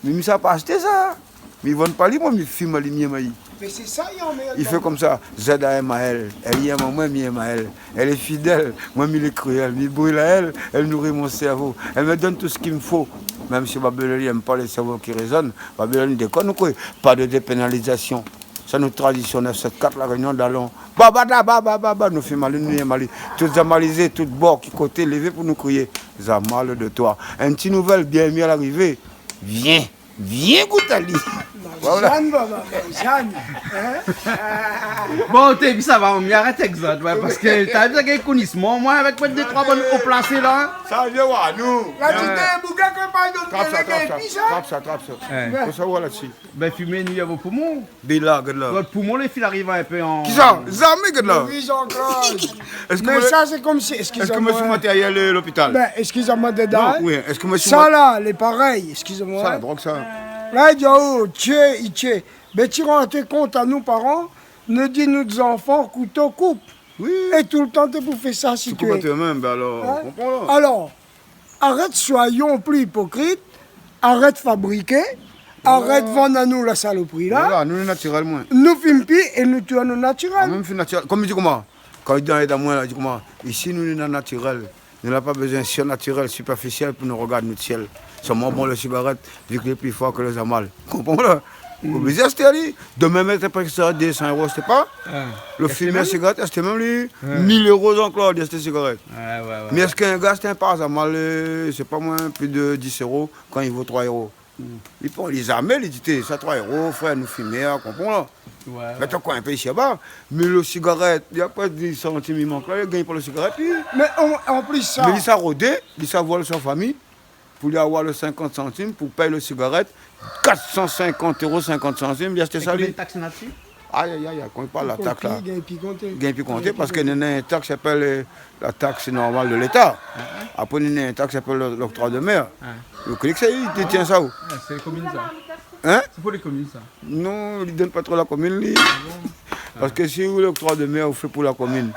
Mé mi sa pa ashté sa. Mi vann pa li, moin, mi fim ali, mi yèm ali. Mé sé sa, i anmèrd. I fé konmsa, Z A M A L. Èl i yèm amoin, mi yèm aèl. Elle est fidèle, moin mi lé kruèl. Mi bril aèl, elle nourrit mon cerveau. Elle me donne tout ce qu'il me faut. Mèm si Babylone i yèm pa le cerveau qui raisonne, Babylone i dékonn ou koi ? Pas de dépénalisation. Sa nou tradision nèf sèt kat, La Rényon, dalon. Ba, ba, da, ba, ba, ba, ba, nou fim ali, nou yèm ali. Tout zamalizé, tout bor ki koté, lévé pou nou kriyé. Zamal de toi. In ti nouvèl, bienvenu à l'arrivée. Vien, vien gout ali. Voilà. Jeanne, ba, ba, ba, Jeanne, hein ? Bon, té, pi sa va, mi arèt èk zot, ouais, parske ta vi, sa gingn konisman, moin, avèk moin dé troi bann o plasé la. Sa vien oir nou. La ti té bougé ke pa donn... Trap sa, trap sa, trap sa, trap sa. Ouais. Fo savoir la-dsi. Bin, fimé nui a vo poumon. Bin la, gard la. Zot poumon, lé fine ariv in pé an... Kisa ? Zamé, gard la. Oui, Jean-Claude. Èske... Mé sa, sé konmsi, èske moin sou matérièl, euh, lopital ? Bin, èske moin dédan... Non, oui, èske moin sou... Sa la, lé parèy, èske moin. Sa, la drog, sa. La, i di, oh, tié, i tié. Bin, ti rann kont anou, paran, Nou di nout zanfan, kouto koup. Wi. É toultan té pou fé sa, si ou koup a toi mèm, bin alor, ou konpran la. Alor, arèt, soyons plus hypocrites, arèt fabriké, arèt vann anou la salopri la. Voilà, nou lé natirèl, mwin. Nou fim pi é nou tourn natirèl. Mèm fim natirèl. Kom li di koman, kan li di dan èd amwin la, li di koman, isi nou lé natirèl. Nou la pa bézoin sir natirèl, sipèrfisièl pou nou rogard nout sièl. Solman, bon, lo sigarèt, vi ke li lé pli for ke lo zamal. Konpran la? Ou oblizé ashté ali. Domin mèt apré sa dé san éro, ashté pa. Lo fimèr sigarèt, ashté mèm li. Mil éro ankor, li ashté sigarèt. Mé èske in gars ashté in par zamal, eu, sé pa mwin, plis de dis éro, kan li vo troi éro? Li pran, li zamé, li di, té, sa troi éro, frèr, nou fimèr, konpran la. Mèt ankor in pé isi laba. Mé lo sigarèt, li na pa dis santim i mank la, li gingn pa lo sigarèt, li. Mé an, an plis sa. Mé li sa rodé, li sa vwar son fami, pou li avoir lo sinkant santim, pou pèy lo sigarèt, kat san sinkant éro sinkant santim, li ashté sa, li. Konbien taks na dsi? Ay, ay, ay, ay, kan i parl la taks la. Gingn pi konté. Gingn pi konté, parske néna in taks i apèl, eu, la taks normal de Léta. Apré, néna in taks i apèl lo, l'octroi de mer. Ou koné ke sa, li détien sa, ou? Sé lé komine, sa. Hin? Sé pou lé komine, sa. Non, li donn pa tro la komine, li. Ah bon? Parske si ou, l'octroi de mer, ou fé pou la komine.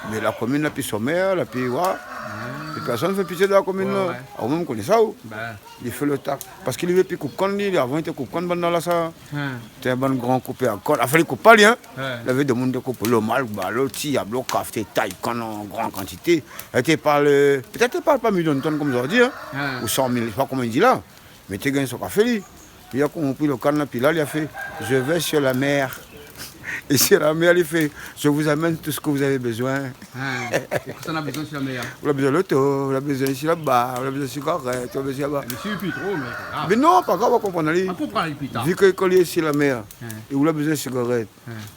Mé la komine, la pi somèr, la pi, wa. Pi pèrsone i fé pitié de la komine, la. Ou mèm koné sa, ou? Li fé lo taks. Parske li vé pi koup kann, li, avan, li té koup kann, bann la, sa. Té in bann gran koupèr kann. Anfin, li koup pa, li, hin. Lavé domoun té koup lo malba, lo tiyab, lo kaf, té tay kann an gran kantité. Li té parl, pétèt li parl pa milion tonn kom zordi, hin. Ou san mil, sé pa koman li di la. Mé té gingn son kafé, li. Li la konpri lo kann la, pi la, li la fé, « Je vais sur la mer. » É sur la mer, li fé, « Je vous amène tout ce que vous avez besoin. » É kosa na bézoin sur la mer? Ou la bézoin loto, ou la bézoin isi laba, ou la bézoin sigarèt, ou la bézoin laba. Mé si, pi tro, mé pa grav. Mé non, pa grav, ou konpran, li. Ou konpran, li, pli tar. Vi ke kan li lé sur la mer, é ou la bézoin sigarèt,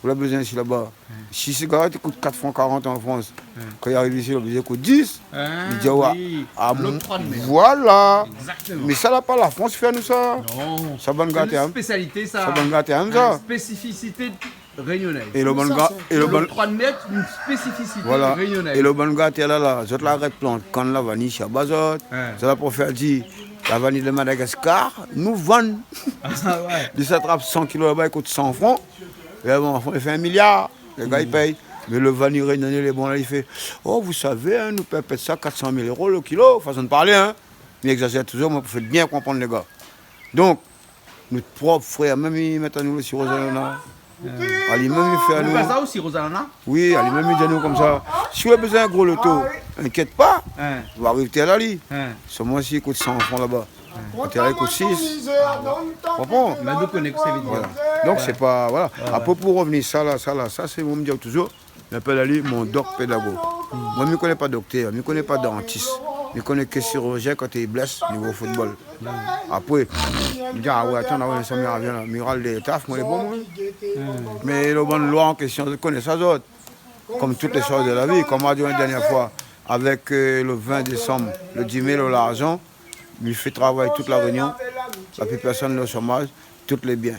ou la bézoin isi laba. Si sigarèt i kout kat fran karant an Frans, kan li ariv isi, li la bézoin i kout dis. Li di, « Wa, wi, a, l'octroi de mer. Voilà. » Exactement. Mé sa la pa la Frans i fé anou sa. Non. Sa bann gatèr, hin. Sé in spésialité, sa. Sa bann gatèr, hin, sa. In spésifisité rényoné. É lo bann ga-, é lo bann, l'octroi de mer, in spésifisité rényoné. Voilà. É lo bann gatèr la, la, zot la arèt plant kann, la vaniy, sa ba zot. Zot la pou fé di, la vaniy de Madagascar, nou vann. Ah, wé. Li sa trap san kilo laba, i kout san fran. É bon, i fé in miliar. Lé gars i pèy. Mé lo vaniy rényoné, lé bon la, li fé, « Oh, vous savez, hein, nou pèy pétèt sa kat san mil éro lo kilo. » Fason de parlé, hin. Mi égzazèr touzour, mwin, pou fé bien konprann lé gars. Donk, nout prop frèr, mèm, li mèt anou lo siro zanana. A li mèm, li fé anou. Ou fé sa osi, siro zanana? Wi, a li mèm, li di anou konmsa, si ou la bézoin gro loto, inkièt pa, ou ariv tèr ali. Solman si i kout san fran laba. Tèr ali i kout sis. Konpran? Mé nou koné kosa i vé dir. Voilà. Donk, sé pa, voilà. Apré, pou revnir sa la, sa la, sa sé, mwin, mi di touzour, mi apèl ali mon doc pédago. Mwin, mi koné pa doktèr, mi koné pa dantis. Mi koné ke sirizien kan i blès, nivo football. Apré, mi di, a wé, atann, a wé, sa mi rovien la. Mi ral dé taf, mwin, lé bon, mwin. Mé lo bann loi an késtion, zot i koné sa, zot. Kom tout lé shoz de la vi, kom ma di aou in dèrnié foi, avèk, eu, lo vin désanm, lo di mé, lo larzan, mi fé travay tout La Rényon, la pi pèrsone lo shomaz, tout lé bien.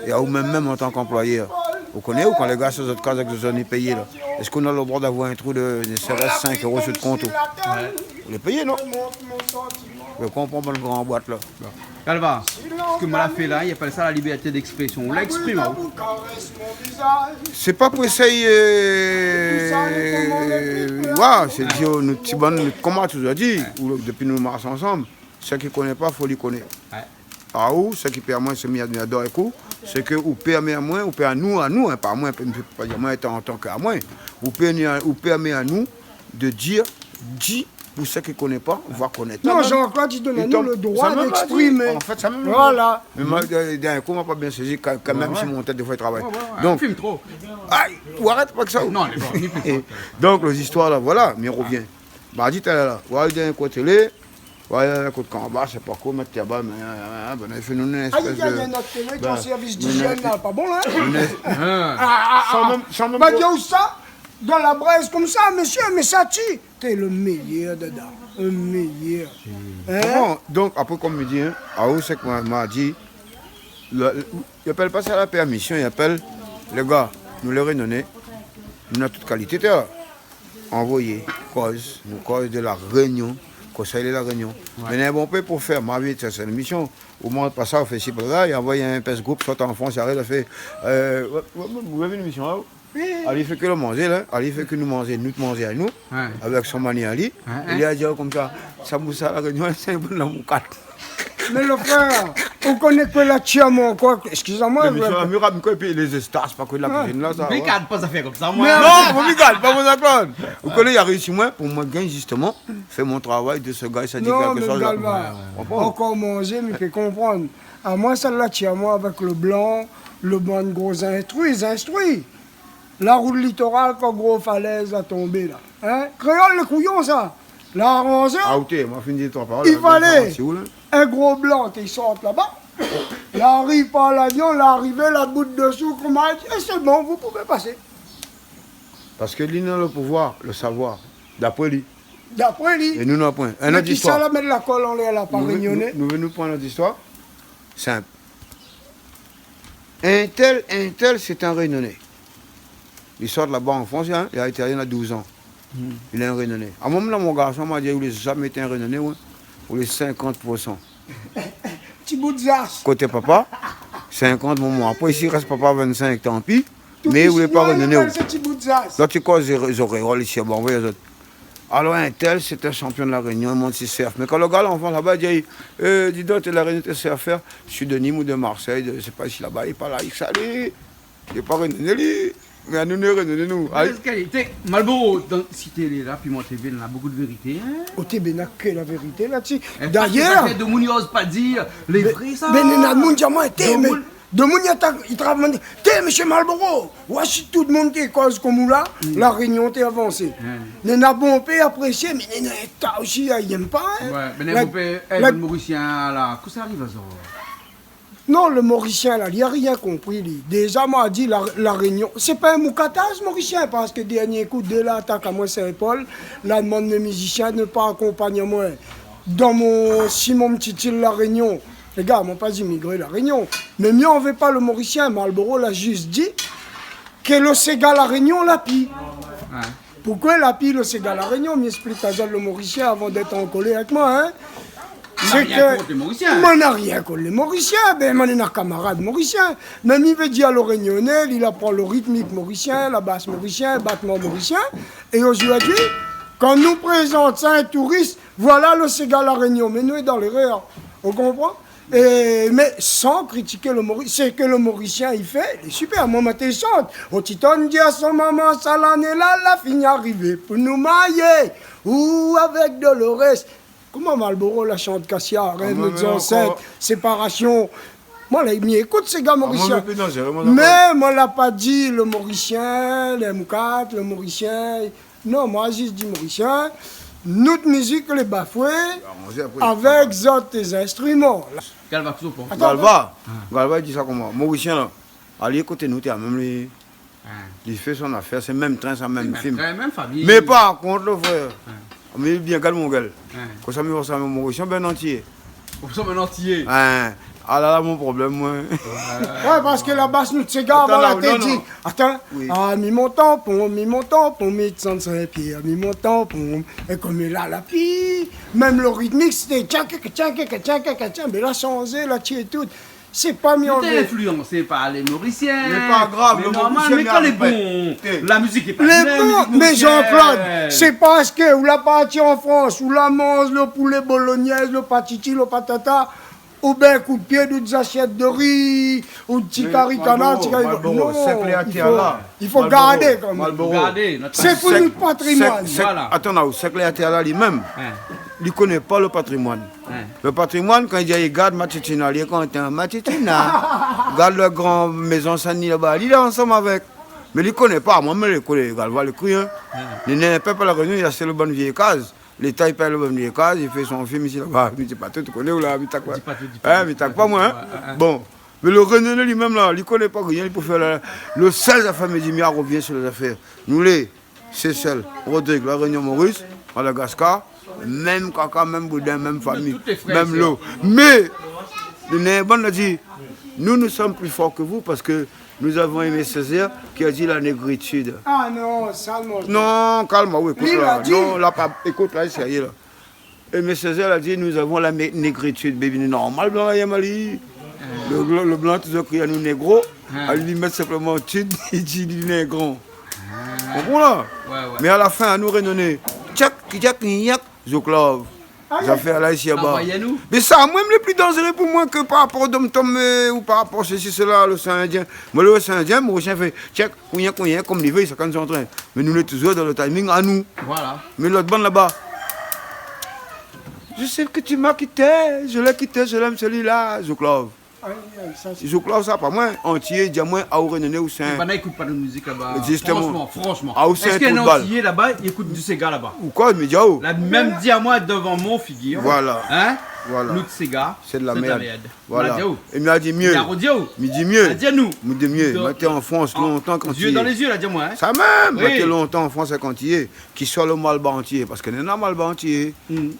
É aou mèm, mèm an tan k'anployèr, ou koné, ou, kan lé gars sort zot kaz èk zot zone, i péyé la, èske ou na lo droi d'avoir in trou de, ne serait-ce sink éro su out kont, ou? Ou lé péyé, non? Ou konpran, bann gran bwat la. Bon. Calva, sak mwin la fé la, i apèl sa la liberté d'expression. Ou la éksprim aou. Sé pa pou éséy, eu, wa, sé dir, nou ti bann, nou, kom ma touzour di, ou, dopi nou marsh ansanm, sak i koné pa, fo li koné. Wé. Aou, sak i pèrmèt, sé mi admir aou, sé ke ou pèrmèt amwin, ou pèrmèt anou, anou, hin, pa amwin, mi pé pa dir amwin, étan, an tan ke amwin, ou pèrmèt, ou pèrmèt anou de dir, di, pou sak i koné pa, va konèt. Non, Jean-Claude, i donn anou lo droi d'éksprimé. An fèt, sa mèm li di. Voilà. Mé mwin, dé-, dèrnié kou, ma pa bien sézi, kan, kan mèm si mon tèt, défoi, i travay. Donk, fim tro. Ay, ou arèt pa ke sa, ou. Non, lé bon, ni fim tro. Donk, lé zistoir la, voilà, mi rovien. Mardi, talèr la, ou ariv dèrnié koté lé, Wé, kout kanba, sé pa koi, mèt tèr ba, mé, eu, eu, bin, i fé nou in, in, in, espès de, ay, ay, ay, nout télé, bin, sèrvis d'ijièn la, pa bon, hin? Ah, ah, ah, san mèm, san mèm, ma di aou sa, dan la brèz konmsa, mésyé, mé sa ti, té lo méyèr dedan, lo méyèr. Hin? Bon, donk, apré, kom mi di, hin, aou, sé ke mwin, ma di, lo, lo, i apèl pa sa la pèrmision, i apèl, lé gars, nou lé Rényoné, nou na tout kalité tèr. Anvoyé, koz, nou koz de La Rényon, kosa i lé La Rényon. Wé. Mé néna bonpé pou fé, ma vi, sa sé lémision. Ou manz pa sa, ou fé si, pa la, i anvoy in pès group, sort an Frans, i ariv, i fé, euh, ou, ou, ou la vi lémision la, ou ? Oui. Ali fé ke lo manzé la, ali fé ke nou manzé, nou manzé anou, ouais, avèk son manièr ali. Ouais, ouais. Li la di konmsa, samoussa La Rényon, sé in bon lamoukat. Mé lo frèr, ou koné ke la tiam ankor, eskiz amoin, mé mé, mé, mé, mé, épi lé zéstas, pa ke la kuizine la, sa, ouais. Mé gard pa zafèr konmsa, moin. Non, fo mi gard pa mon zaklone. Ou koné, li la réisi moin, pou moin gingn zistoman fé mon travay de se gars, sa di kèlkeshoz la. Non, mé Galva, ouais, ouais, ouais. Konpran ? Ankor manzé, mi pé konprann. Amoin, sa la tiam amoin avèk lo blan, lo bann gro zinstri, zinstri. La rout litoral, kan gro falèz la tonbé la. Hein ? Kréol, lé kouyon, sa. La aranzé. Ah, ok, moin la fini di troi parol, i falé in gro blan té sort laba. La ariv par lavion, la arivé, la bout desou, koman, é sé bon, vous pouvez passer. Parske li néna lo pouvoir, lo savoir, dapré li. Dapré li. É nou, nou na poin. In ot zistoir. Mé kisa la mèt la kol anlèr la, pa rényoné ? Nou, nou, nou, nou pran in ot zistoir. Sinp. Intèl, intèl, sé in Rényoné. Li sort laba an Frans, hein, li la été la douz an. Hmm. Li lé in Rényoné. Amoin, moin, mon garson, ma di, ou lé zamé été in Rényoné, ouais. Ou lé sinkant pou san. Ti bout zas. Koté papa, sinkant momon. Apré, si rès papa vinn-sink, tanpi. Mé ou lé pa Rényoné, ou. Tout isi, sé ti bout zas. Lot i koz zoré, zoré, isi, bon, voyé zot. Alor, intèl, sé in shanpion de La Rényon, i mont si sèrf. Mé kan lo gars la an Frans laba, i di, euh, di don, té La Rényon, té sèrf fèr, si de Nîmes ou de Marseille, de, sé pa isi laba, li pa la, li sali. Li lé pa Rényoné, li. Mé anou, nou lé Rényoné, nou. Ay. Èske li té, Malboro, dan, si té lé la, pi moin té vien, na bonpé de vérité, hein ? Ou té vien, na ke la vérité la-dsi. Dayèr, parske sa fé demoun i oz pa dir lé vré, sa. Mé, mé néna moun i di amoin, té, mé demoun, demoun i atak, i trap, té, mésyé Malboro, oua, si tout demoun té koz konm ou la, hmm, La Rényon té avansé. Hmm. Néna bonpé aprésié, mé néna in ta osi, i èm pa, hein. Ouais, mé néna bonpé, eh, la, bann Morisien la, kosa i ariv azot ? Non, lo Morisien la, li la rien konpri, li. Déza, moin la di, La, La Rényon, sé pa in moukataz, Morisien, parske dernié kou, dé la atak amoin Sin-Pol, la demann lé mizisien de pa akonpagn amoin dan mon, si mon ti il La Rényon. Lé gars, moin pa di imigré La Rényon. Mé mi an vé pa lo Morisien, Malboro la zis di ke lo séga La Rényon la pi. Ouais. Poukosa la pi lo séga La Rényon ? Mi èksplik azot lo Morisien avan d'èt an kolèr avèk moin, hein. Sé ke moin na rien kont lé Morisien, bin, moin néna kamarad Morisien. Mé mi vé dir lo Rényoné, li la pran lo ritmik morisien, la bas morisien, batman morisien. É ojourdui, kan nou prézant sa in touris, voila lo séga La Rényon. Mé nou lé dan lérèr. Ou konpran ? É, mé san kritiké lo Mori-, sé ke lo Morisien i fé, lé sipèr. Moin, moin té shant. O ti tonn di a son momon, sa lané la, la fini arivé pou nou marié. Ou avèk Dolores. Koman Malboro la shant Kasia, rèv nout zansèt, séparasion. Moin la, mi ékout séga Morisien. Mé moin la pa di lo Morisien lé moukat, lo Morisien Non, moin la zis di Morisien, nout mizik lé bafoué avèk zot zinstriman. Galva, kosa ou pans ? Atann, Galva, atann. Galva, li di sa koman ? Morisien la, alé koté nou, té la mèm li, li fé son afèr, sé mèm trin, sa mèm fim. Mèm trin, mèm fami. Mé par kont, lo frèr, mi bien gard mon gèl. Kosa mi voi sa, Morisien, bin antié. Ou sa mèm antiyé. Hein. Ah la la, mon problèm, moin. Ouais, parske la bas nout séga, atann, moin la, la té di. Atann. Oui. Ah, mi mon tanpon, mi mon tanpon, mi tsann Sin-Pièr, mi mon tanpon. É konm la, la pi, mèm lo ritmik, sété tchak, tchak, tchak, tchak, mé la shanzé, la tié tout. Sé pa mi anvé. Té influansé par lé Morisien. Mé pa grav, lo Morisien, mé kan lé bon, la mizik lé pa bon. Lé bon, mé Jean-Claude, sé parske ou la parti an Frans, ou la manz lo poulé bolognaise, lo patiti, lo patata, oubien kout pié, dout zasièt de ri, ou ti kari kanar, ti kari... Mé Malboro, Malboro, non, sèk lé atèr la. I fo gardé kanmèm. Malboro. Sé pou nout patrimoine. Sèk, sèk, atann, ou sèk lé atèr la li mèm. Li koné pa lo patrimoine. Lo patrimoine, kan li di, gard Matutina, li lé kontan, Matutina. Gard lo gran mézon Saint-Denis laba, li lé ansanm avèk. Mé li koné pa, moin, mé li koné, Galva lé kri, hein. Li néna in pèp a La Rényon, li ashté lo bann vié kaz. Léta i pèy lo bann vié kaz, li fé son fim isi laba. Mi di pa tout, ou koné ou la, mi tak pa. Di pa tout, di pa tout, mi tak pa, moin, hein. Ouais, ouais. Bon. Mé lo Rényoné li mèm la, li koné pa rien, li pou fé la, lo sèl zafèr, mi di, mi rovien si lo zafèr. Nou lé Sésèl, Rodrig, La Rényon, Moris, Madagaskar, mèm kaka, mèm boudin, mèm fami, mèm lo. Mé, néna bann la di, nous, nous sommes plus forts que vous parce que nous avons Aimé Césaire qui a dit la négritude. Ah non, sa, non. Non, kalm, ou ékout la. Non, la pa, ékout la, sérié la. É Mésyé Zèl la di, nous avons la né-, négritude. Bin, normal, blan la yèm ali. Lo, lo, lo blan touzour kriy anou négro. A li, li mèt sinploman tud, li di li négro. Konpran la ? Mé a la fin, anou rényoné. Tchak, tchak, tchak, zouk love. Zafèr la isi laba. Mé sa, moin, lé pli danzéré pou moin ke par rapor o dom-tom, euh, ou par rapor sesi, sela, lo sien indien. Moin, lo sien indien, morisien fé tchak, kounyen, kounyen, kom li vé, sa kan son trin. Mé nou lé touzour dan lo timing anou. Mé lot bann laba, je sais que tu m'as quitté, je l'ai quitté, je l'aime celui-là, zouk love. Zouk love sa, pa moin, antiyé, di amoin, a ou rényoné ou sin. Banna i ékout pa de mizik laba. Zisteman. Fransman, fransman. A ou sin trou d'bal. Èske in antiyé laba i ékout du séga laba ? Ou koi, mi di aou. La mèm di amoin dovan mon figir. Voilà. Hein ? Voilà. Nout séga, sé de la mèrd. Voilà. É mi la di myé. Mi la redi aou. Mi di myé. La di anou. Mi di myé. Moin té an Frans lontan kan... Zié dan lé zié, la di amoin, hein ? Sa mèm, moin té lontan an Frans èk antiyé. Ki soi lo malbar antiyé, parske néna malbar antiyé.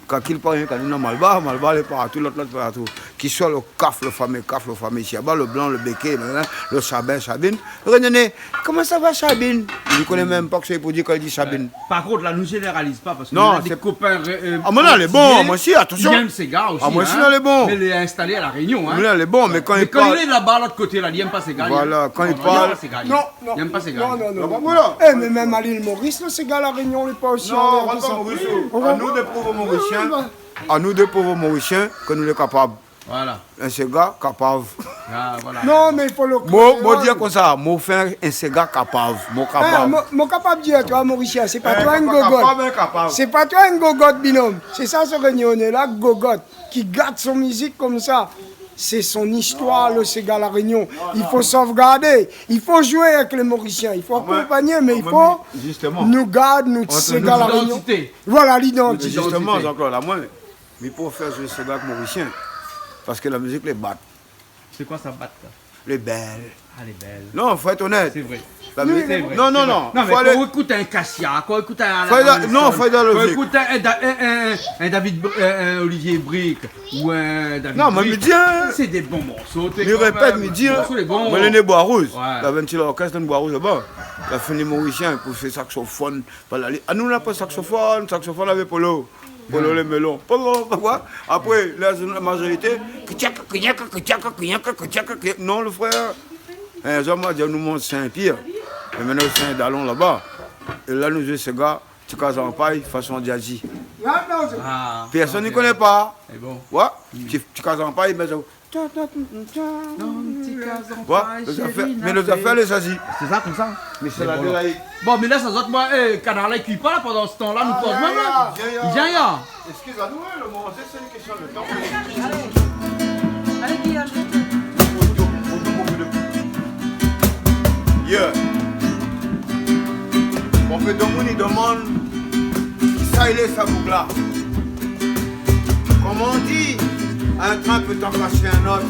Kan kil pa rien, kan néna malbar, malbar lé partou, lot, lot partou. Ki soi lo kaf, lo famé kaf, lo famé siaba, lo blan, lo béké, lo sabin, sabine. Rényoné, comment ça va, Sabine ? Li koné mèm pa kosa i pou di kan li di sabine. Par kont, la, nou zénéraliz pa, parske... Non, néna dé kopin, euh, ah, moin la lé bon, antiyé, moin osi, atansion. Li yèm séga osi, hein. Ah, moin osi la lé bon. Mé li lé instalé a La Rényon, hein. Moin la lé bon, mé kan li parl laba, lot koté la, li yèm pa séga, li yèm... Voilà, kan li parl... Non, non, li yèm pa séga. Non, non, non. Eh, mé mèm a lil Moris, lo séga La Rényon lé pa osi anlèr ke sa. Non, pa Moris. Anou déprouv o Morisien, anou déprouv o Morisien ke nou lé kapab. Voilà. In séga kapav. Ah, voilà. Non, mé i fo lo kréol. Moin, moin di konmsa, moin fé in séga kapav. Moin kapav. Eh, moin, moin kapab di aou, Morisien, sé pa... Eh, toi in gogot. Sé pa toi in gogot, binom. Sé sa, se rényoné la, gogot, ki gard son mizik konmsa. Sé son istoir, lo séga La Rényon. I fo sovgardé, i fo zoué avèk lé Morisien, i fo akonpagné, mé i fo nou gard nout séga La Rényon. Voilà, lidantité. Zisteman, Jean-Claude, la, moin, mi préfèr zoué séga ke morisien. Parske la mizik lé bat. Sé koi sa, bat, la ? Lé bèl. Ah, lé bèl. Non, fo èt onèt. Sé vré. La mizik, non, non, non. Non, mé fo alé, kan ou ékout in Kassia, kan ou ékout in... Fo alé dan, non, fo alé dan lo... Kan ou ékout in, in Da-, in, in, in David Br-, in, in Olivier Brique ou in David Brique, sé dé bon morso, té... Mi répèt, mi di, hein, moin lé né Bois-Rouge. Ouais. Lavé in ti lorkès dan Bois-Rouge laba. La fine morisien pou fé saksofone. Voilà, lé, anou, la pa saksofone, saksofone lavé Polo. Polo lé mélon. Polo, pa koi ? Apré, la, la mazorité, kitchak, kitchak, kitchak, kitchak, kitchak, kitchak. Non, lo frèr. In zour, moin la di anou, mon Sin-Pièr. É mintnan, sé in dalon laba. É la, nou zoué séga, Ti Kaz an Pay, fason jazzy. Ah, pèrsone i koné pa. Sé bon. Ouais, ti, Ti Kaz an Pay, mé sa, Ti Kaz an Pay, mé lo zafèr lé zazi. Sé sa, konmsa. Mé sé la dé la. Bon, mé la, sa zot, moin, eh, kanar la i kui pa la, pandan se tan la, nou poz mèm la. Vien, vien. Eskiz anou, hein, lo manzé, sé in késtion de tan. Alé, alé, Guy, ajoute. Yeah. Bon, mé domoun i domann kisa i lé sa boug la. Koman i di, in trin pé ankasé in ot.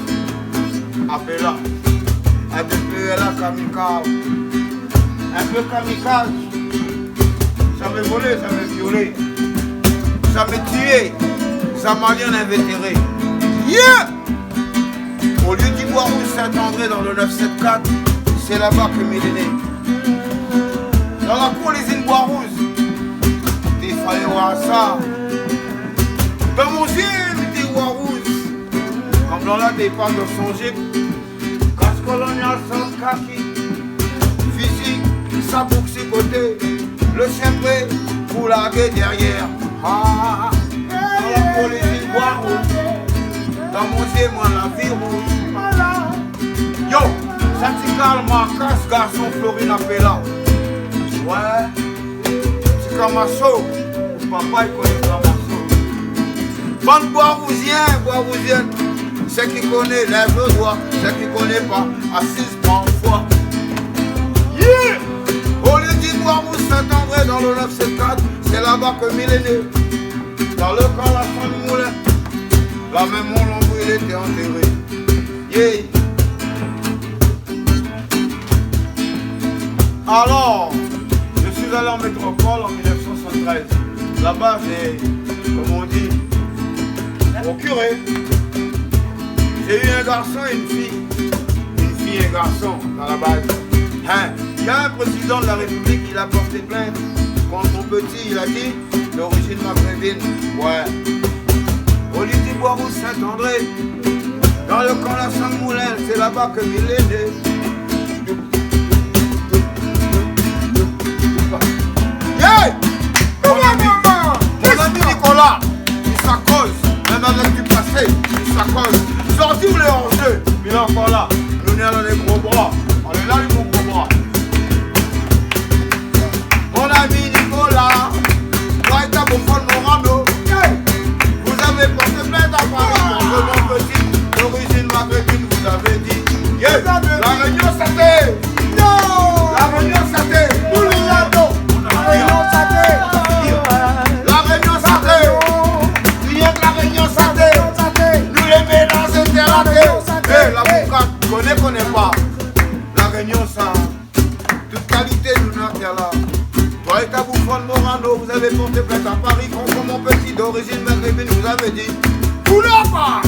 Apèl la. A dé pé la kamikaze. In pé kamikaze. Zamé volé, zamé violé. Zamé tié. Zamé ali an invétéré. Yeah! Olié di Bois-Rouge, Saint-André, dan lo neuf sept quatre, sé laba ke mi lé né. Dan la kour lizine Bois-Rouge, té falé oir sa. Dan mon zié, mi té oir rouz. Kan blan la dépa dan son jip, kas kolonial san kaki, fizi, sabouk si koté, lo shien pré pou largé dèryèr. Ah, dan la kour lizine Bois-Rouge, dan mon zié, moin, la vi rouz. Yo, sa ti Karl Markas, garson Florine Apella. Ouais. Ti Kamaso, papa i koné Kamaso. Bann Bois-Rouzien, Bois-Rouzièn, sak i koné, lèv lo doi, sak i koné pa, asiz, pran foi. Yeah! Olié di Bois-Rouge, Saint-André, dan lo neuf sept quatre, sé laba ke mi lé né. Dan lo kan la fanmi Moulin, la mèm mon lonbril lété antéré. Yeah! Alors, je suis allé en métropole en mille neuf cent soixante-treize. Là-bas, j'ai, comme on dit, procuré. J'ai eu un garçon et une fille. Une fille et un garçon dans la base. Hein, il y a un président de la République, il a porté plainte contre mon petit, il a dit, d'origine maghrébine. Ouais. Olivier Boiroux Saint-André, dans le camp La Sainte-Moulin, c'est là-bas que il est né. Yeah! Mon ami, mon ami Nicolas, li sa koz, mèm avèk du passé, li sa koz. Zordi ou lé an jeu, mé li lé ankor la. Nou néna lé gro bra. Alé la, lé gro bra. Mon ami Nicolas, toi et ta bouffonne Morano, vous avez porté plainte à Paris contre mon petit d'origine maghrébine, vous avez dit, yeah, La Réunion, ça fait. Non. La Réunion, ça fait. Nous, les Lado. La Réunion, ça fait. La Réunion, ça fait. Rien que La Réunion, ça fait. Nous, les mélanges, c'est la terre. Eh, la boukane, koné, koné pa. La Réunion, sa. Tout kalité, nou néna la. Toi et ta bouffonne Morano, vous avez porté plainte à Paris contre mon petit d'origine maghrébine, vous avez dit, oula, pa.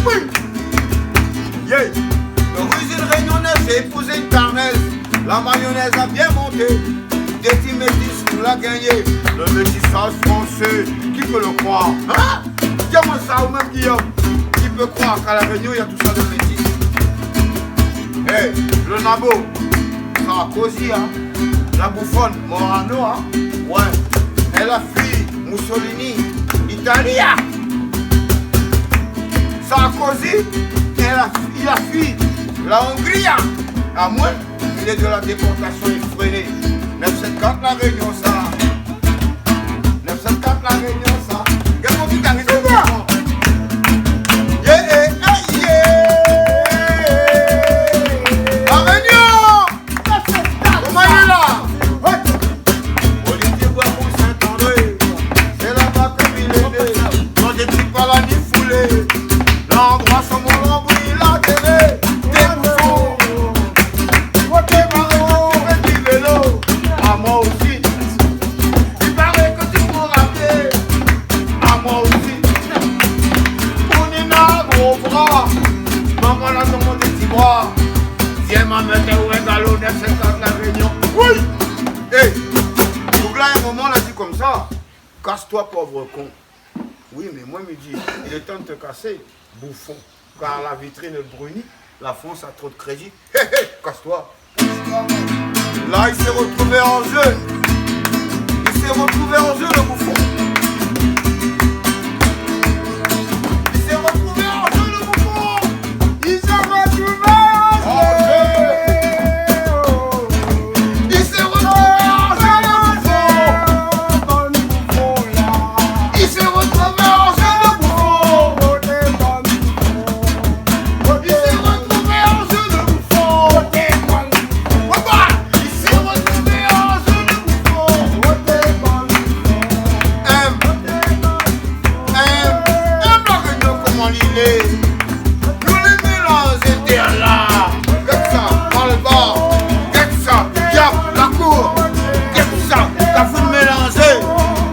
Oui. Yeah. D'origine réunionnaise, j'ai épousé une Tarnaise. La mayonnaise a bien monté. Des petits métis, on l'a gagné. Le métissage français, qui peut le croire ? Hein ? Dis-moi ça, ou même Guillaume, qui peut croire qu'à La Réunion, il y a tout ça de métis ? Eh, le nabo, Sarkozy, hein. La bouffonne, Morano, hein. Ouais. Elle a fui Mussolini, Italie, hein. Sarkozy, elle a, il a fui la Hongrie, hein. À moins, il est de la déportation effrénée. Neuf sept quatre La Réunion, sa. Neuf sept quatre La Réunion, sa. Gard mon guitariste. Yeah, yeah, yeah. La Réunion. Koman i lé la ? Olivier Boiroux Saint-André, c'est là-bas que il est né. Dans des tripes à la nifoulée. L'endroit sur mon nombril a atterri. Des bouffons. Qui paraît que tu fais du vélo. À moi aussi. Il paraît que tu cours à pied. À moi aussi. Ou néna gro bra. Maman la demann ti bra. Vien, ma mèt aou in galon, neuf sept quatre La Réunion. Oui. Eh, boug la, in moman, la di konmsa, casse-toi, pauvre con. Oui, mé moin, mi di, il est temps de te casser, bouffon. Car la vitrine brunit, la France a trop de crédit. Hé, hé, casse-toi. La, il s'est retrouvé en jeu. Il s'est retrouvé en jeu, le bouffon. Il s'est retrouvé en jeu, le bouffon. Il s'est retrouvé en jeu. Il s'est retrouvé en jeu, le bouffon. Il s'est retrouvé en jeu, le bouffon. Il s'est retrouvé en jeu, le bouffon. Papa, il s'est retrouvé en jeu, le bouffon. Aime, aime, aime La Réunion, koman i lé. Nou lé mélanzé, té la. Gèt sa, Malbar. Gèt sa, diab, la kour. Gèt sa, kafou mélanzé.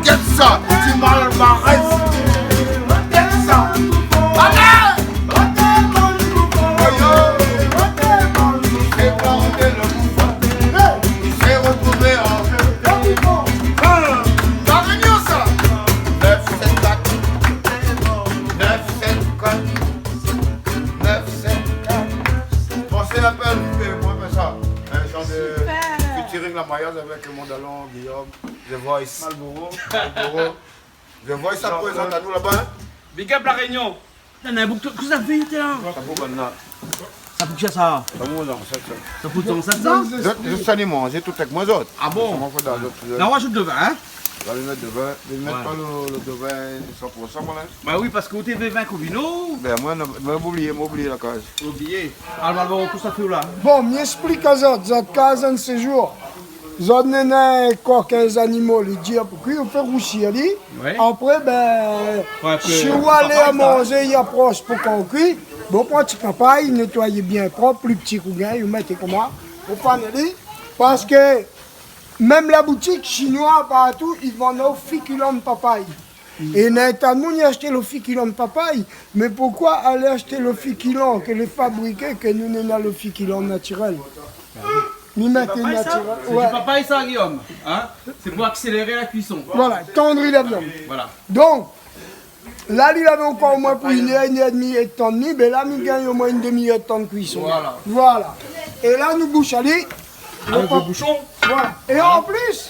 Gèt sa, ti malbarès. Gèt sa. Alé ! Ayo ! Sé planté le bouffon. I s'est retrouvé en jeu. Hein, La Réunion, sa. Neuf sept quatre. Neuf sept quatre. Neuf sept quatre. Pansé in pé, moin, fé sa. In janr de featuring, la mariaz avèk Mondalon, Guillaume, The Voice. Malboro. Malboro. The Voice sa prézant anou laba, hein. Big up La Réunion. Nana, bouk, kosa i fé la ? Sa pou bann la. Sa pou kisa sa ? Sa pou bann la, sa, sa. Sa pou ton, sa, sa ? Zot, zot sa ni manzé tout avèk moin, zot. Ah bon ? Koman fo dan zot, zot ? La, ou azout do vin, hein ? La, mi mèt do vin. Mi mèt pa lo, lo do vin san pour san, moin, la. Ba oui, parske ou té vé vin kovino. Bin, moin, non, moin, moin oublié, moin oublié la kaz. Oublié. Alor, alor, kosa i fé la ? Bon, mi èksplik azot, zot kaz in séjour. Zot néna in kok, in zanimo, li dir pou kui, ou fé rousi ali. Ouais. Apré, bin, si ou alé manzé, i aprosh pou kan kui, bon, pran ti papay, nétoy bien prop, pli pti k'ou gingn, ou mèt koman, ou fann ali. Parske mèm la boutik shinoi, partou, i vann lo fikilan papay. É néna in ta d'moun i ashté lo fikilan papay. Mé poukoi alé ashté lo fikilan ke lé fabriké, ke nou néna lo fikilan natirèl ? Mi mèt natirèl. Sé du papay, sa, Guillaume, hein ? C'est pour accélérer la cuisson. Voilà, tandri la viann. Voilà. Donk, La li lavé ankor omoin pou inn èr, inn èr édmi, èr d'tan d'mi, bin la mi gingn omoin inn demi-èr d'tan d'kuison. Voilà. Voilà. É la nou boush ali. Avèk lo boushon. Voilà. É an plis,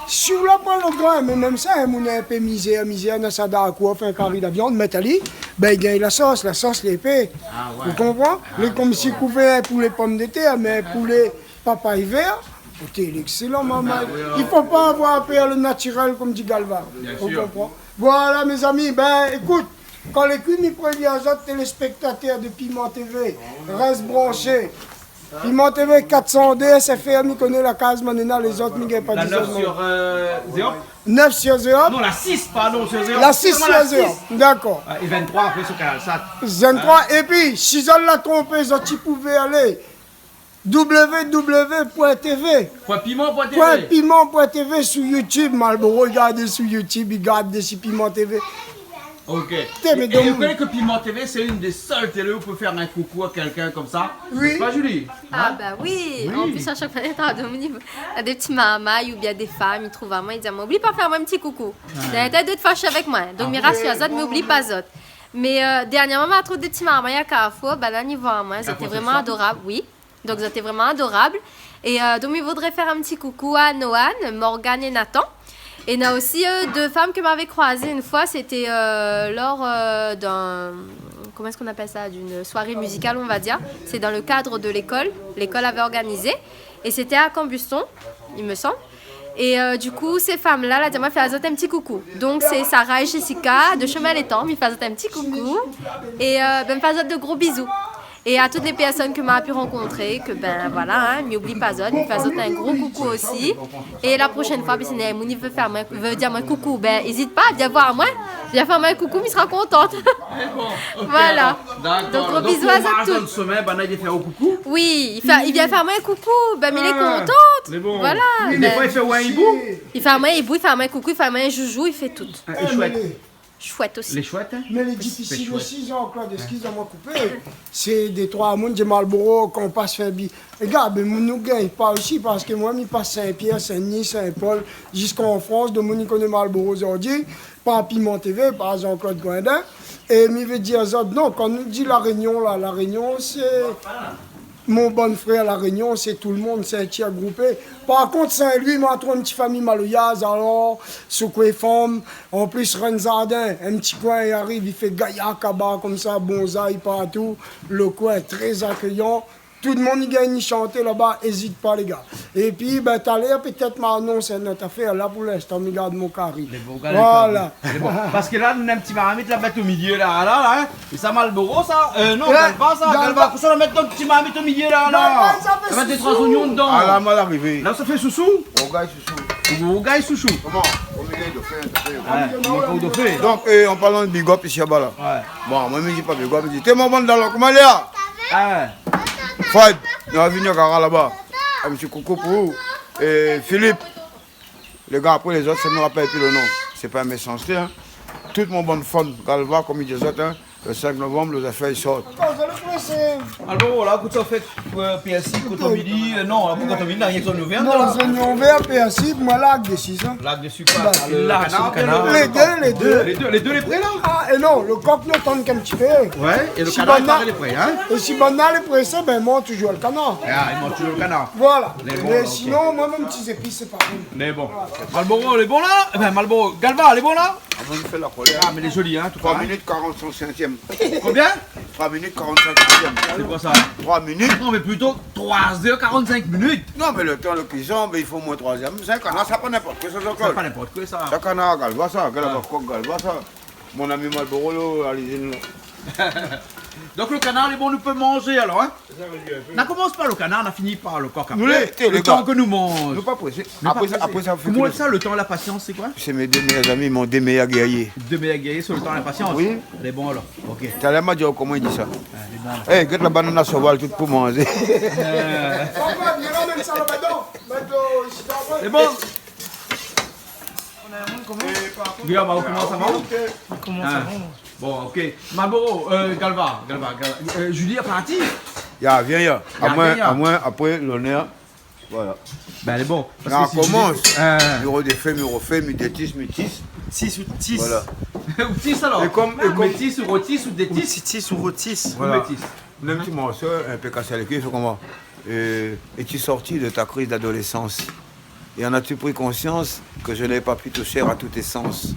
si ou la pran lo grin, mé mèm sa, in moun in pé mizèr, mizèr, néna sa dan la kour, fé in kari la viann, mèt ali, bin i gingn la sos, la sos lé épé. Ah ouais. Ou konpran ? Lé konmsi kouv in poulé pomdetèr, mé in poulé papay vèr, oté, lé ékselan, momon. Ah oui, alor. I fo pa avoir pèr lo natirèl, konm di Galva. Bien sûr. Ou konpran ? Voilà, mézami, bin, ékout, kan lé kui, mi prévien azot, téléspèktatèr de Piment TV, rès branshé. Piment TV kat san dé, SFR, mi koné la kaz, mé néna lézot, mi gingn pa di zot non. La nèf sur, euh, zéro ? Nèf sur zéro ? Non, la sis, pardon, sur zéro. La sis sur zéro, dakor. Ah, é vingt-trois apré sur Canal Sat. Vingt-trois, épi, si zot la tronpé, zot i pouvé alé W W W point T V. Point piment point T V. Point piment point T V sou YouTube. Malboro i gard sou YouTube, i gard dési Piment TV. Ok. Té, mé é, é donk, ou koné ke Piment TV, sé inn dé sèl télé ou pé fé in koukou a kèlkin konmsa ? Oui. Sé pa, Julie ? Ah, hein ? Bah oui. Oui. An plis, a shak foi, néna dé ti marmay oubien dé fanm i trouv amoin, i di amoin, oubli pa fé amoin in ti koukou. Ouais. Néna dot i fé fash avèk moin. Donk, mi rasir azot, mi oubli pa azot. Mé, euh, dèrnièrman, ma trouv dé ti marmay a Carrefour, banna i voi amoin, zot té vréman adorab, oui. Donk, zot té vréman adorab. É, euh, donk, mi voudré fé in ti koukou a Noan, Morgane é Nathan. É néna osi, euh, dé fanm ke mavé kroizé inn foi, sété, euh, lor, euh, d'in, comment est-ce qu'on appelle ça, d'une soirée musicale, on va dire. C'est dans le cadre de l'école. L'école avait organisé. Et c'était à Cambuston, il me semble. É, euh, du coup, sé fanm-la, la di amoin fé azot in ti koukou. Donk, sé Sarah é Jessica de Chemin Létan, mi fé azot in ti koukou. É, euh, bin, mi fé azot de gro bizou. É a tout lé pèrsone ke ma pu rankontré, ke, bin, voilà, hein, mi oubli pa azot, mi fé azot in gro koukou osi. É la proshèn foi, bin, si néna moun i vé fé amoin, vé di amoin koukou, bin, ézit pa, vien voir amoin, vien fé amoin in koukou, mi sra kontant. Voilà. Dakor. Donk, gro bizou azot tout. Donk, ou marsh dan lo shomin, banna i vien fé aou koukou ? Oui, i fé, i vien fé amoin in koukou, bin, mi lé kontant. Ah, lé bon. Voilà. Mé bin, défoi, i fé aou in ibou ? I fé amoin in ibou, i fé amoin in koukou, i fé amoin in joujou, i fé tout. Ah, é shouèt ? Shouèt osi. Lé shouèt, hein ? Mé lé difisil osi, Jean-Claude, éskiz amoin koupé. Sé dé troi moun, dé Malboro, kan ou pas fé bi-, é gard, mé nou gingn pa osi, parske moin, mi pas Sin-Pièr, Sin-Dni, Sin-Pol, ziska an Frans, dé moun i koné Malboro zordi, par Piment TV, par Jean-Claude Coindin. É mi vé dir azot, non, kan nou di La Rényon, la, La Rényon, sé mon bann frèr La Rényon, sé tout lo moun, sé in tièr groupé. Par kont, Sin-Lwi, ma trouv in ti fami maloya, alor, Soukoué Fanm, an plis, Renn Zardin, in ti koin, i ariv, i fé gayar kaba konmsa, bonzay partou, lo koin tré akéyan. Tout lo moun i gingn shanté laba, ézit pa, lé gars. Épi, bin, talèr, pétèt, ma anons in not afèr. La, pou linstan, mi gard mon kari. Mé bon, gard lo kari. Voilà. Mé bon, parske la, nou néna in ti marmit la, mèt o milié la, la, la, hein. É sa, Malboro, sa ? Euh, non, Galva, sa, Galva, kosa la mèt dan ti marmit o milié la, la ? Galva, sa fé sousou. La mèt dé troi zoignon dedan. Ah, la, mal arivé. La, sa fé sousou ? Rougay sousou. Rougay sousou. Koman ? O milié dofin, dofin. Ouais, o milié dofin. Donk, euh, an parlan de big up isi laba la. Ouais. Bon, moin, mi di pa big up, mi di, té mon bann dalon, koman i lé la ? Ah. Fred, nou va vni gara laba. In ti koukou pou ou. É Philippe. Lé gars, apré lézot, sa nou rapèl pi lo non. Sé pa in méshansté, hein. Tout mon bann fan Galva, konm mi di azot, hein, lo sink novanm, lo zafèr i sort. Atann, zot lé présé. Alor, la, kout sa fé, euh, pèrsi, kotomili, euh, non, la, pa kotomili, la, rienk zoignon vèr, non, la. Zoignon vèr, pèrsi, moin, la, desi, hein. La, desi, koi ? Bin, la, lo kanar, lé dé, lé dé. Lé dé, lé dé lé pré, la ? Ah, é non, lo kok, nou atann in ti pé. Ouais, é lo kanar, i paré lé pré, hein ? É si banna lé présé, bin, i manz touzour lo kanar. Ah, i manz touzour lo kanar. Voilà. Mé bon, ok. Mé sinon, moin, mon ti zépis, sé pa bon. Mé bon. Malboro, lé bon la ? Enfin, Malboro, Galva, lé bon la ? Ah, moin, mi fé la kolèr. Ah, mé lé zoli, hein, an tou ka, hein. Trois minutes quarante-cinq centièmes. Combien ? Trois minutes quarante-cinq centièmes. Sé koi sa ? Trois minutes. Non, mé plito trois heures quarante-cinq minutes. Non, mé lo tan, lo kuison, mé i fo omoin troi zèr. Sé in kanar, sa pa ninport koi sa, Jean-Claude. Sa pa ninport koi sa. Sa kanar Galva sa, Galva, kok Galva sa. Mon ami Malboro, la, la lizine, la. Donk lo kanar lé bon, nou pé manzé alor, hein ? Na komans par lo kanar, na fini par lo kok apré. Nou lé, té, lé gars. Lo tan ke nou manz. Nou pa présé. Apré sa, apré sa, fé koman sa, lo tan, la pasians, sé koi ? Sé mé dé méyèr zami, mon dé méyèr gérié. Dé méyèr gérié, sé lo tan, la pasians. Oui. Lé bon alor. Ok. Talèr ma di aou koman i di sa. Ah, lé bon alor. Eh, gèt la banana soval, tout pou manzé. Euh. Lé bon. Guillaume, koman sa va ? Koman sa va ? Bon, ok. Malboro, euh, Galva, Galva, Galva. Euh, Julie la parti ? Ya, vien, ya. Ya, amoin, vien, ya. Amoin, apré, lonèr. Voilà. Bin, lé bon. Parske si komans. Julie, euh, mi rodéfé, mi rofé, mi détis, mi tis. Sis ou tis. Voilà. Ou titis alor. É kom, é kom... Métis ou rotis ou détis. Ou titis ou rotis. Voilà. Ou métis. Donk in ti morso, in pé kas lé kui, i fé koman ? Euh, es-tu sorti de ta crise d'adolescence ? Et en as-tu pris conscience que je n'ai pas pu toucher à tout essence ?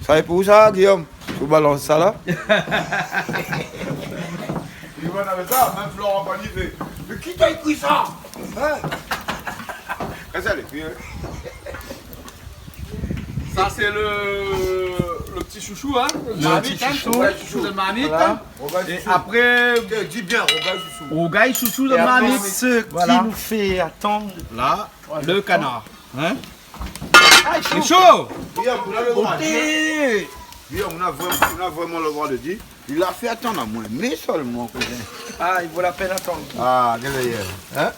Sa lé pou ou sa, Guillaume ? Ou balans sa la ? Li va avèk sa, mèm Florent Pagny i fé : « Mé ki la ékri sa ? » Hin ? Kas lé kui, hin ? Ça, c'est le, le petit chouchou, hein, de marmite, hein, petit chouchou. Le petit chouchou de marmite. Voilà. Et après, dis bien, rougay chouchou. Rougay chouchou de marmite. Et après, on met... Voilà. Ce qui nous fait attendre le canard. Hein ? Ah, il est chaud. Guillaume, ou na le droi. Ok. Guillaume, ou na vréman, ou na vréman le droi de dir. Li la fé atann amoin, mé solman, kouzin. Ah, i vo la pèn atann. Ah, gard la, hin ?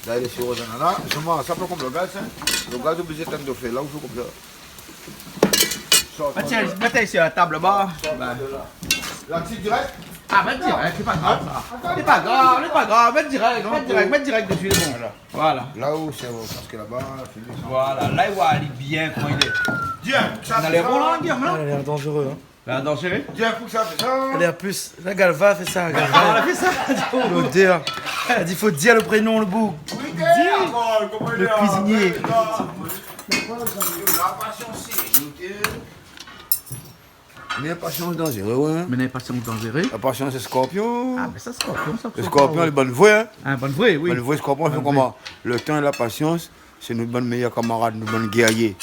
La, lé sir, sa la. Solman, sa pa kom le gaz, hin. Le gaz, oblizé tann do fé. La, ou fé komsa. Mèt ali, mèt ali si la tab laba. Sort de la. La, ti dirèk. Ah, mèt dirèk, lé pa grav, sa. Lé pa grav, lé pa grav. Mèt dirèk, mèt dirèk, mèt dirèk dési, lé bon. Voilà. Voilà. La ou sé, parske laba, la fini sa. Voilà, la, i voi ali bien koman i lé. Bien, sa, na lèr bon, la, Guillaume, non ? Ah, il a l'air dangereux, hein. La, danzéré. Bien, fo ke sa fé sa. Alé, a plis. La, Galva la fé sa, Galva. Ah, la fé sa. Lodèr. La di, fo dir le prénom, le boug. Oui, dir. Dir. Le kuizinié. La pasians, sé, mé la pasians danzéré, ouais. Mé la pasians danzéré. La pasians, sé skorpion. Ah, mé sa, skorpion, sa, skorpion, lé bann vré, hin. Ah, bann vré, oui. Bann vré skorpion, sé koman ? Le tan é la pasians, sé nout bann méyèr kamarad, nout bann gérié.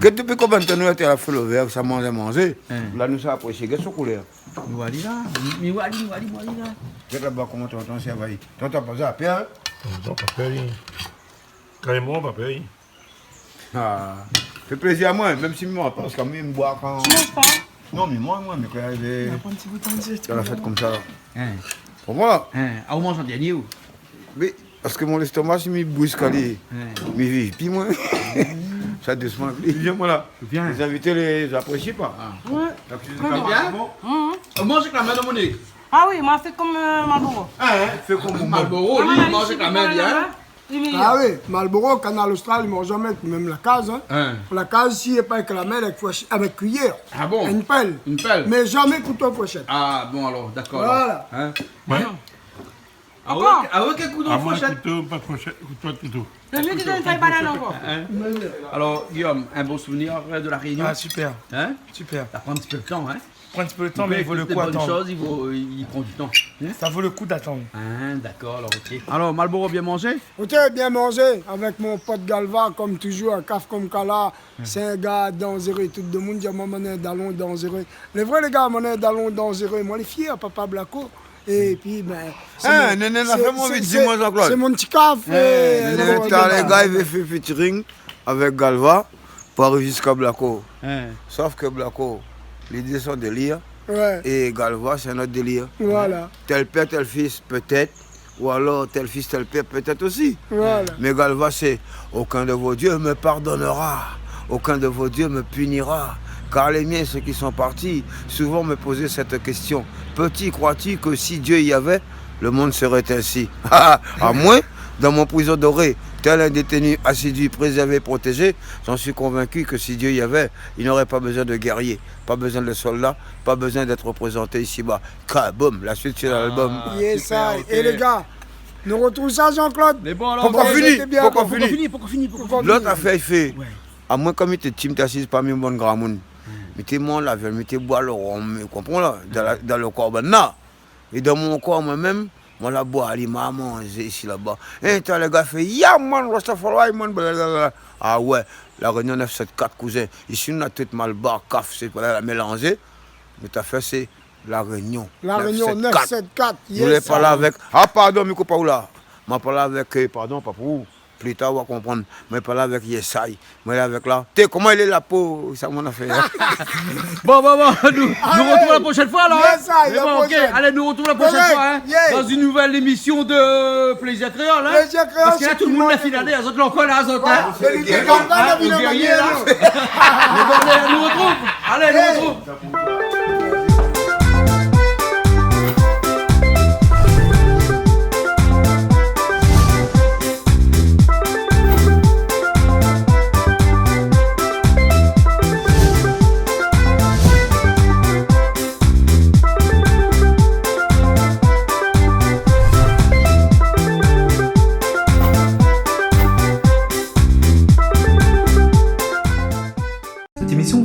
Gèt dopi konbien d'tan nou la té la fé lo vèr, sa manzé, manzé. La nou sa aprésié, gèt son koulèr. Mi oi ali la, mi oi ali, mi oi ali, mi oi ali la. Gèt laba koman tonton i sèrv ali. Tonton pa pèr, hin ? Tonton pa pèr, li. Karéman pa pèr, li. Ah, fé plézir amoin, mèm si mi manz pa, parske mi boi kan... Ti manz pa ? Non, mi manz, moin, mé kan... Na pa in ti bout dan le zé, dan la fèt konmsa la. Hin. Pou moin. Hin. Ah, ou manz an dèrnié, ou ? Oui, parske mon lèstoma, si mi brisk ali, mi viv pi, moin. Sa dousman. Vien, moin la. Vien. Lé zinvité, lé, lé aprésié pa. Ah. Ouais. Donk, sé... Très bien. Bon. Ou manz avèk la min, Dominique ? Ah oui, moin la fé kom, euh, Malboro. Ah, hin, fé kom Malboro, li, li manz avèk la min, li, hin. Ah oui, Malboro, Kanal Austral, i manz zamé avèk mèm la kaz, hin. Hin. La kaz, si lé pa avèk la min, avèk foursh-, avèk kuiyèr. Ah bon ? Avèk in pèl. In pèl. Mé zamé kouto, fourshèt. Ah bon, alor, dakor, alor. Voilà. Hin ? Ouais. Ah ouais, ah ouais, kouto, fourshèt. Ah, moin, kouto, pa fourshèt, kouto, kouto. Le mieux, c'est de ne pas y aller encore. Hin ? Alor, Guillaume, un bon souvenir, euh, de La Réunion ? Ah, super. Hin ? Super. Sa i pran in ti pé d'tan, hin ? Pran in ti pé le tan, mé i vo le kou atann. Pou fé tout lé bone shoz, i vo, i pran du tan. Hin ? Sa i vo le kou d'atann. Ah, dakor, alor, ok. Alor, Malboro, bien manzé ? Ok, bien manzé, avèk mon pot Galva, kom touzour, kaf kom kala. Sé in gars danzéré, tout demoun i di amoin, moin néna in dalon danzéré. Lé vré, lé gars, moin néna in dalon danzéré. Moin lé fièr, papa Blako. Épi, bin, sé mon, sé, sé, sé mon ti kaf, é, Néné, talèr, lé gars i vé fé featuring avèk Galva pou ariv ziska Blako. Hin. Sof ke Blako, li dé son délir, ouais, é Galva, sé in not délir. Voilà. Tèl pèr, tèl fis, pétèt, ou alor tèl fis, tèl pèr, pétèt osi. Voilà. Mé Galva, sé : « Aucun de vos dieux me pardonnera, aucun de vos dieux me punira, car les miens, ceux qui sont partis, souvent me posaient cette question : Petit, crois-tu que si Dieu y avait, le monde serait ainsi ? » Amoin, dans mon prison dorée, tel un détenu assidu, préservé, protégé, j'en suis convaincu que si Dieu y avait, il n'aurait pas besoin de guerriers, pas besoin de soldats, pas besoin d'être représentés ici-bas. Kaboum, la suite sur l'album. Ah, yes, super, I. Ok. É lé gars, nou retrouv sa, Jean-Claude. Mé bon, alor, pankor fini, pankor fini, pankor fini, pankor fini. Lot afèr i fé. Ouais. Amoin, kom mi té ti, mi té asiz parmi bann gramoun. Hmm. Mi té manz la viann, mi té boi lo rom, ou konpran la, dan la, dan lo kor banna. É dan mon kor, moin mèm, moin la boi, li ma manzé isi laba. É talèr, lé gars i fé : « Ya, man, Rastafari, man, blablabla. » Ah ouais, La Réunion neuf sept quatre, kouzin. Isi, nou na tout Malbar, kaf, sé pa la, la mélanzé. Nout afèr, sé La Réunion. La Réunion neuf sept quatre. Neuf sept quatre, yes. Nou lé pa la avèk, ah, pardon, mi koup aou la. Moin pa la avèk, euh, pardon, pa pou ou. Pli tar, ou va konprann. Moin pa la avèk Yesay. Moin la avèk la. Té, koman i lé la po ? Sa, mon afèr. Bon, bon, bon, nou, nou retrouv la proshèn foi, alor, hin ? Yesay, la proshèn. Mé bon, ok, alé, nou retrouv la proshèn foi, hin, dans une nouvelle émission de Plaisir Créole, hin ? Plaisir Créole, parske la, tout le moun la fini alé, zot la ankor la, zot, hin ? Voilà. Sé lé gars, hin, la, nou gingn la. Mé bon, alé, nou retrouv. Alé, nou retrouv.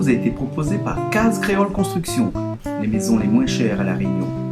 vous a été proposé par Case Créole Construction, les maisons les moins chères à La Réunion.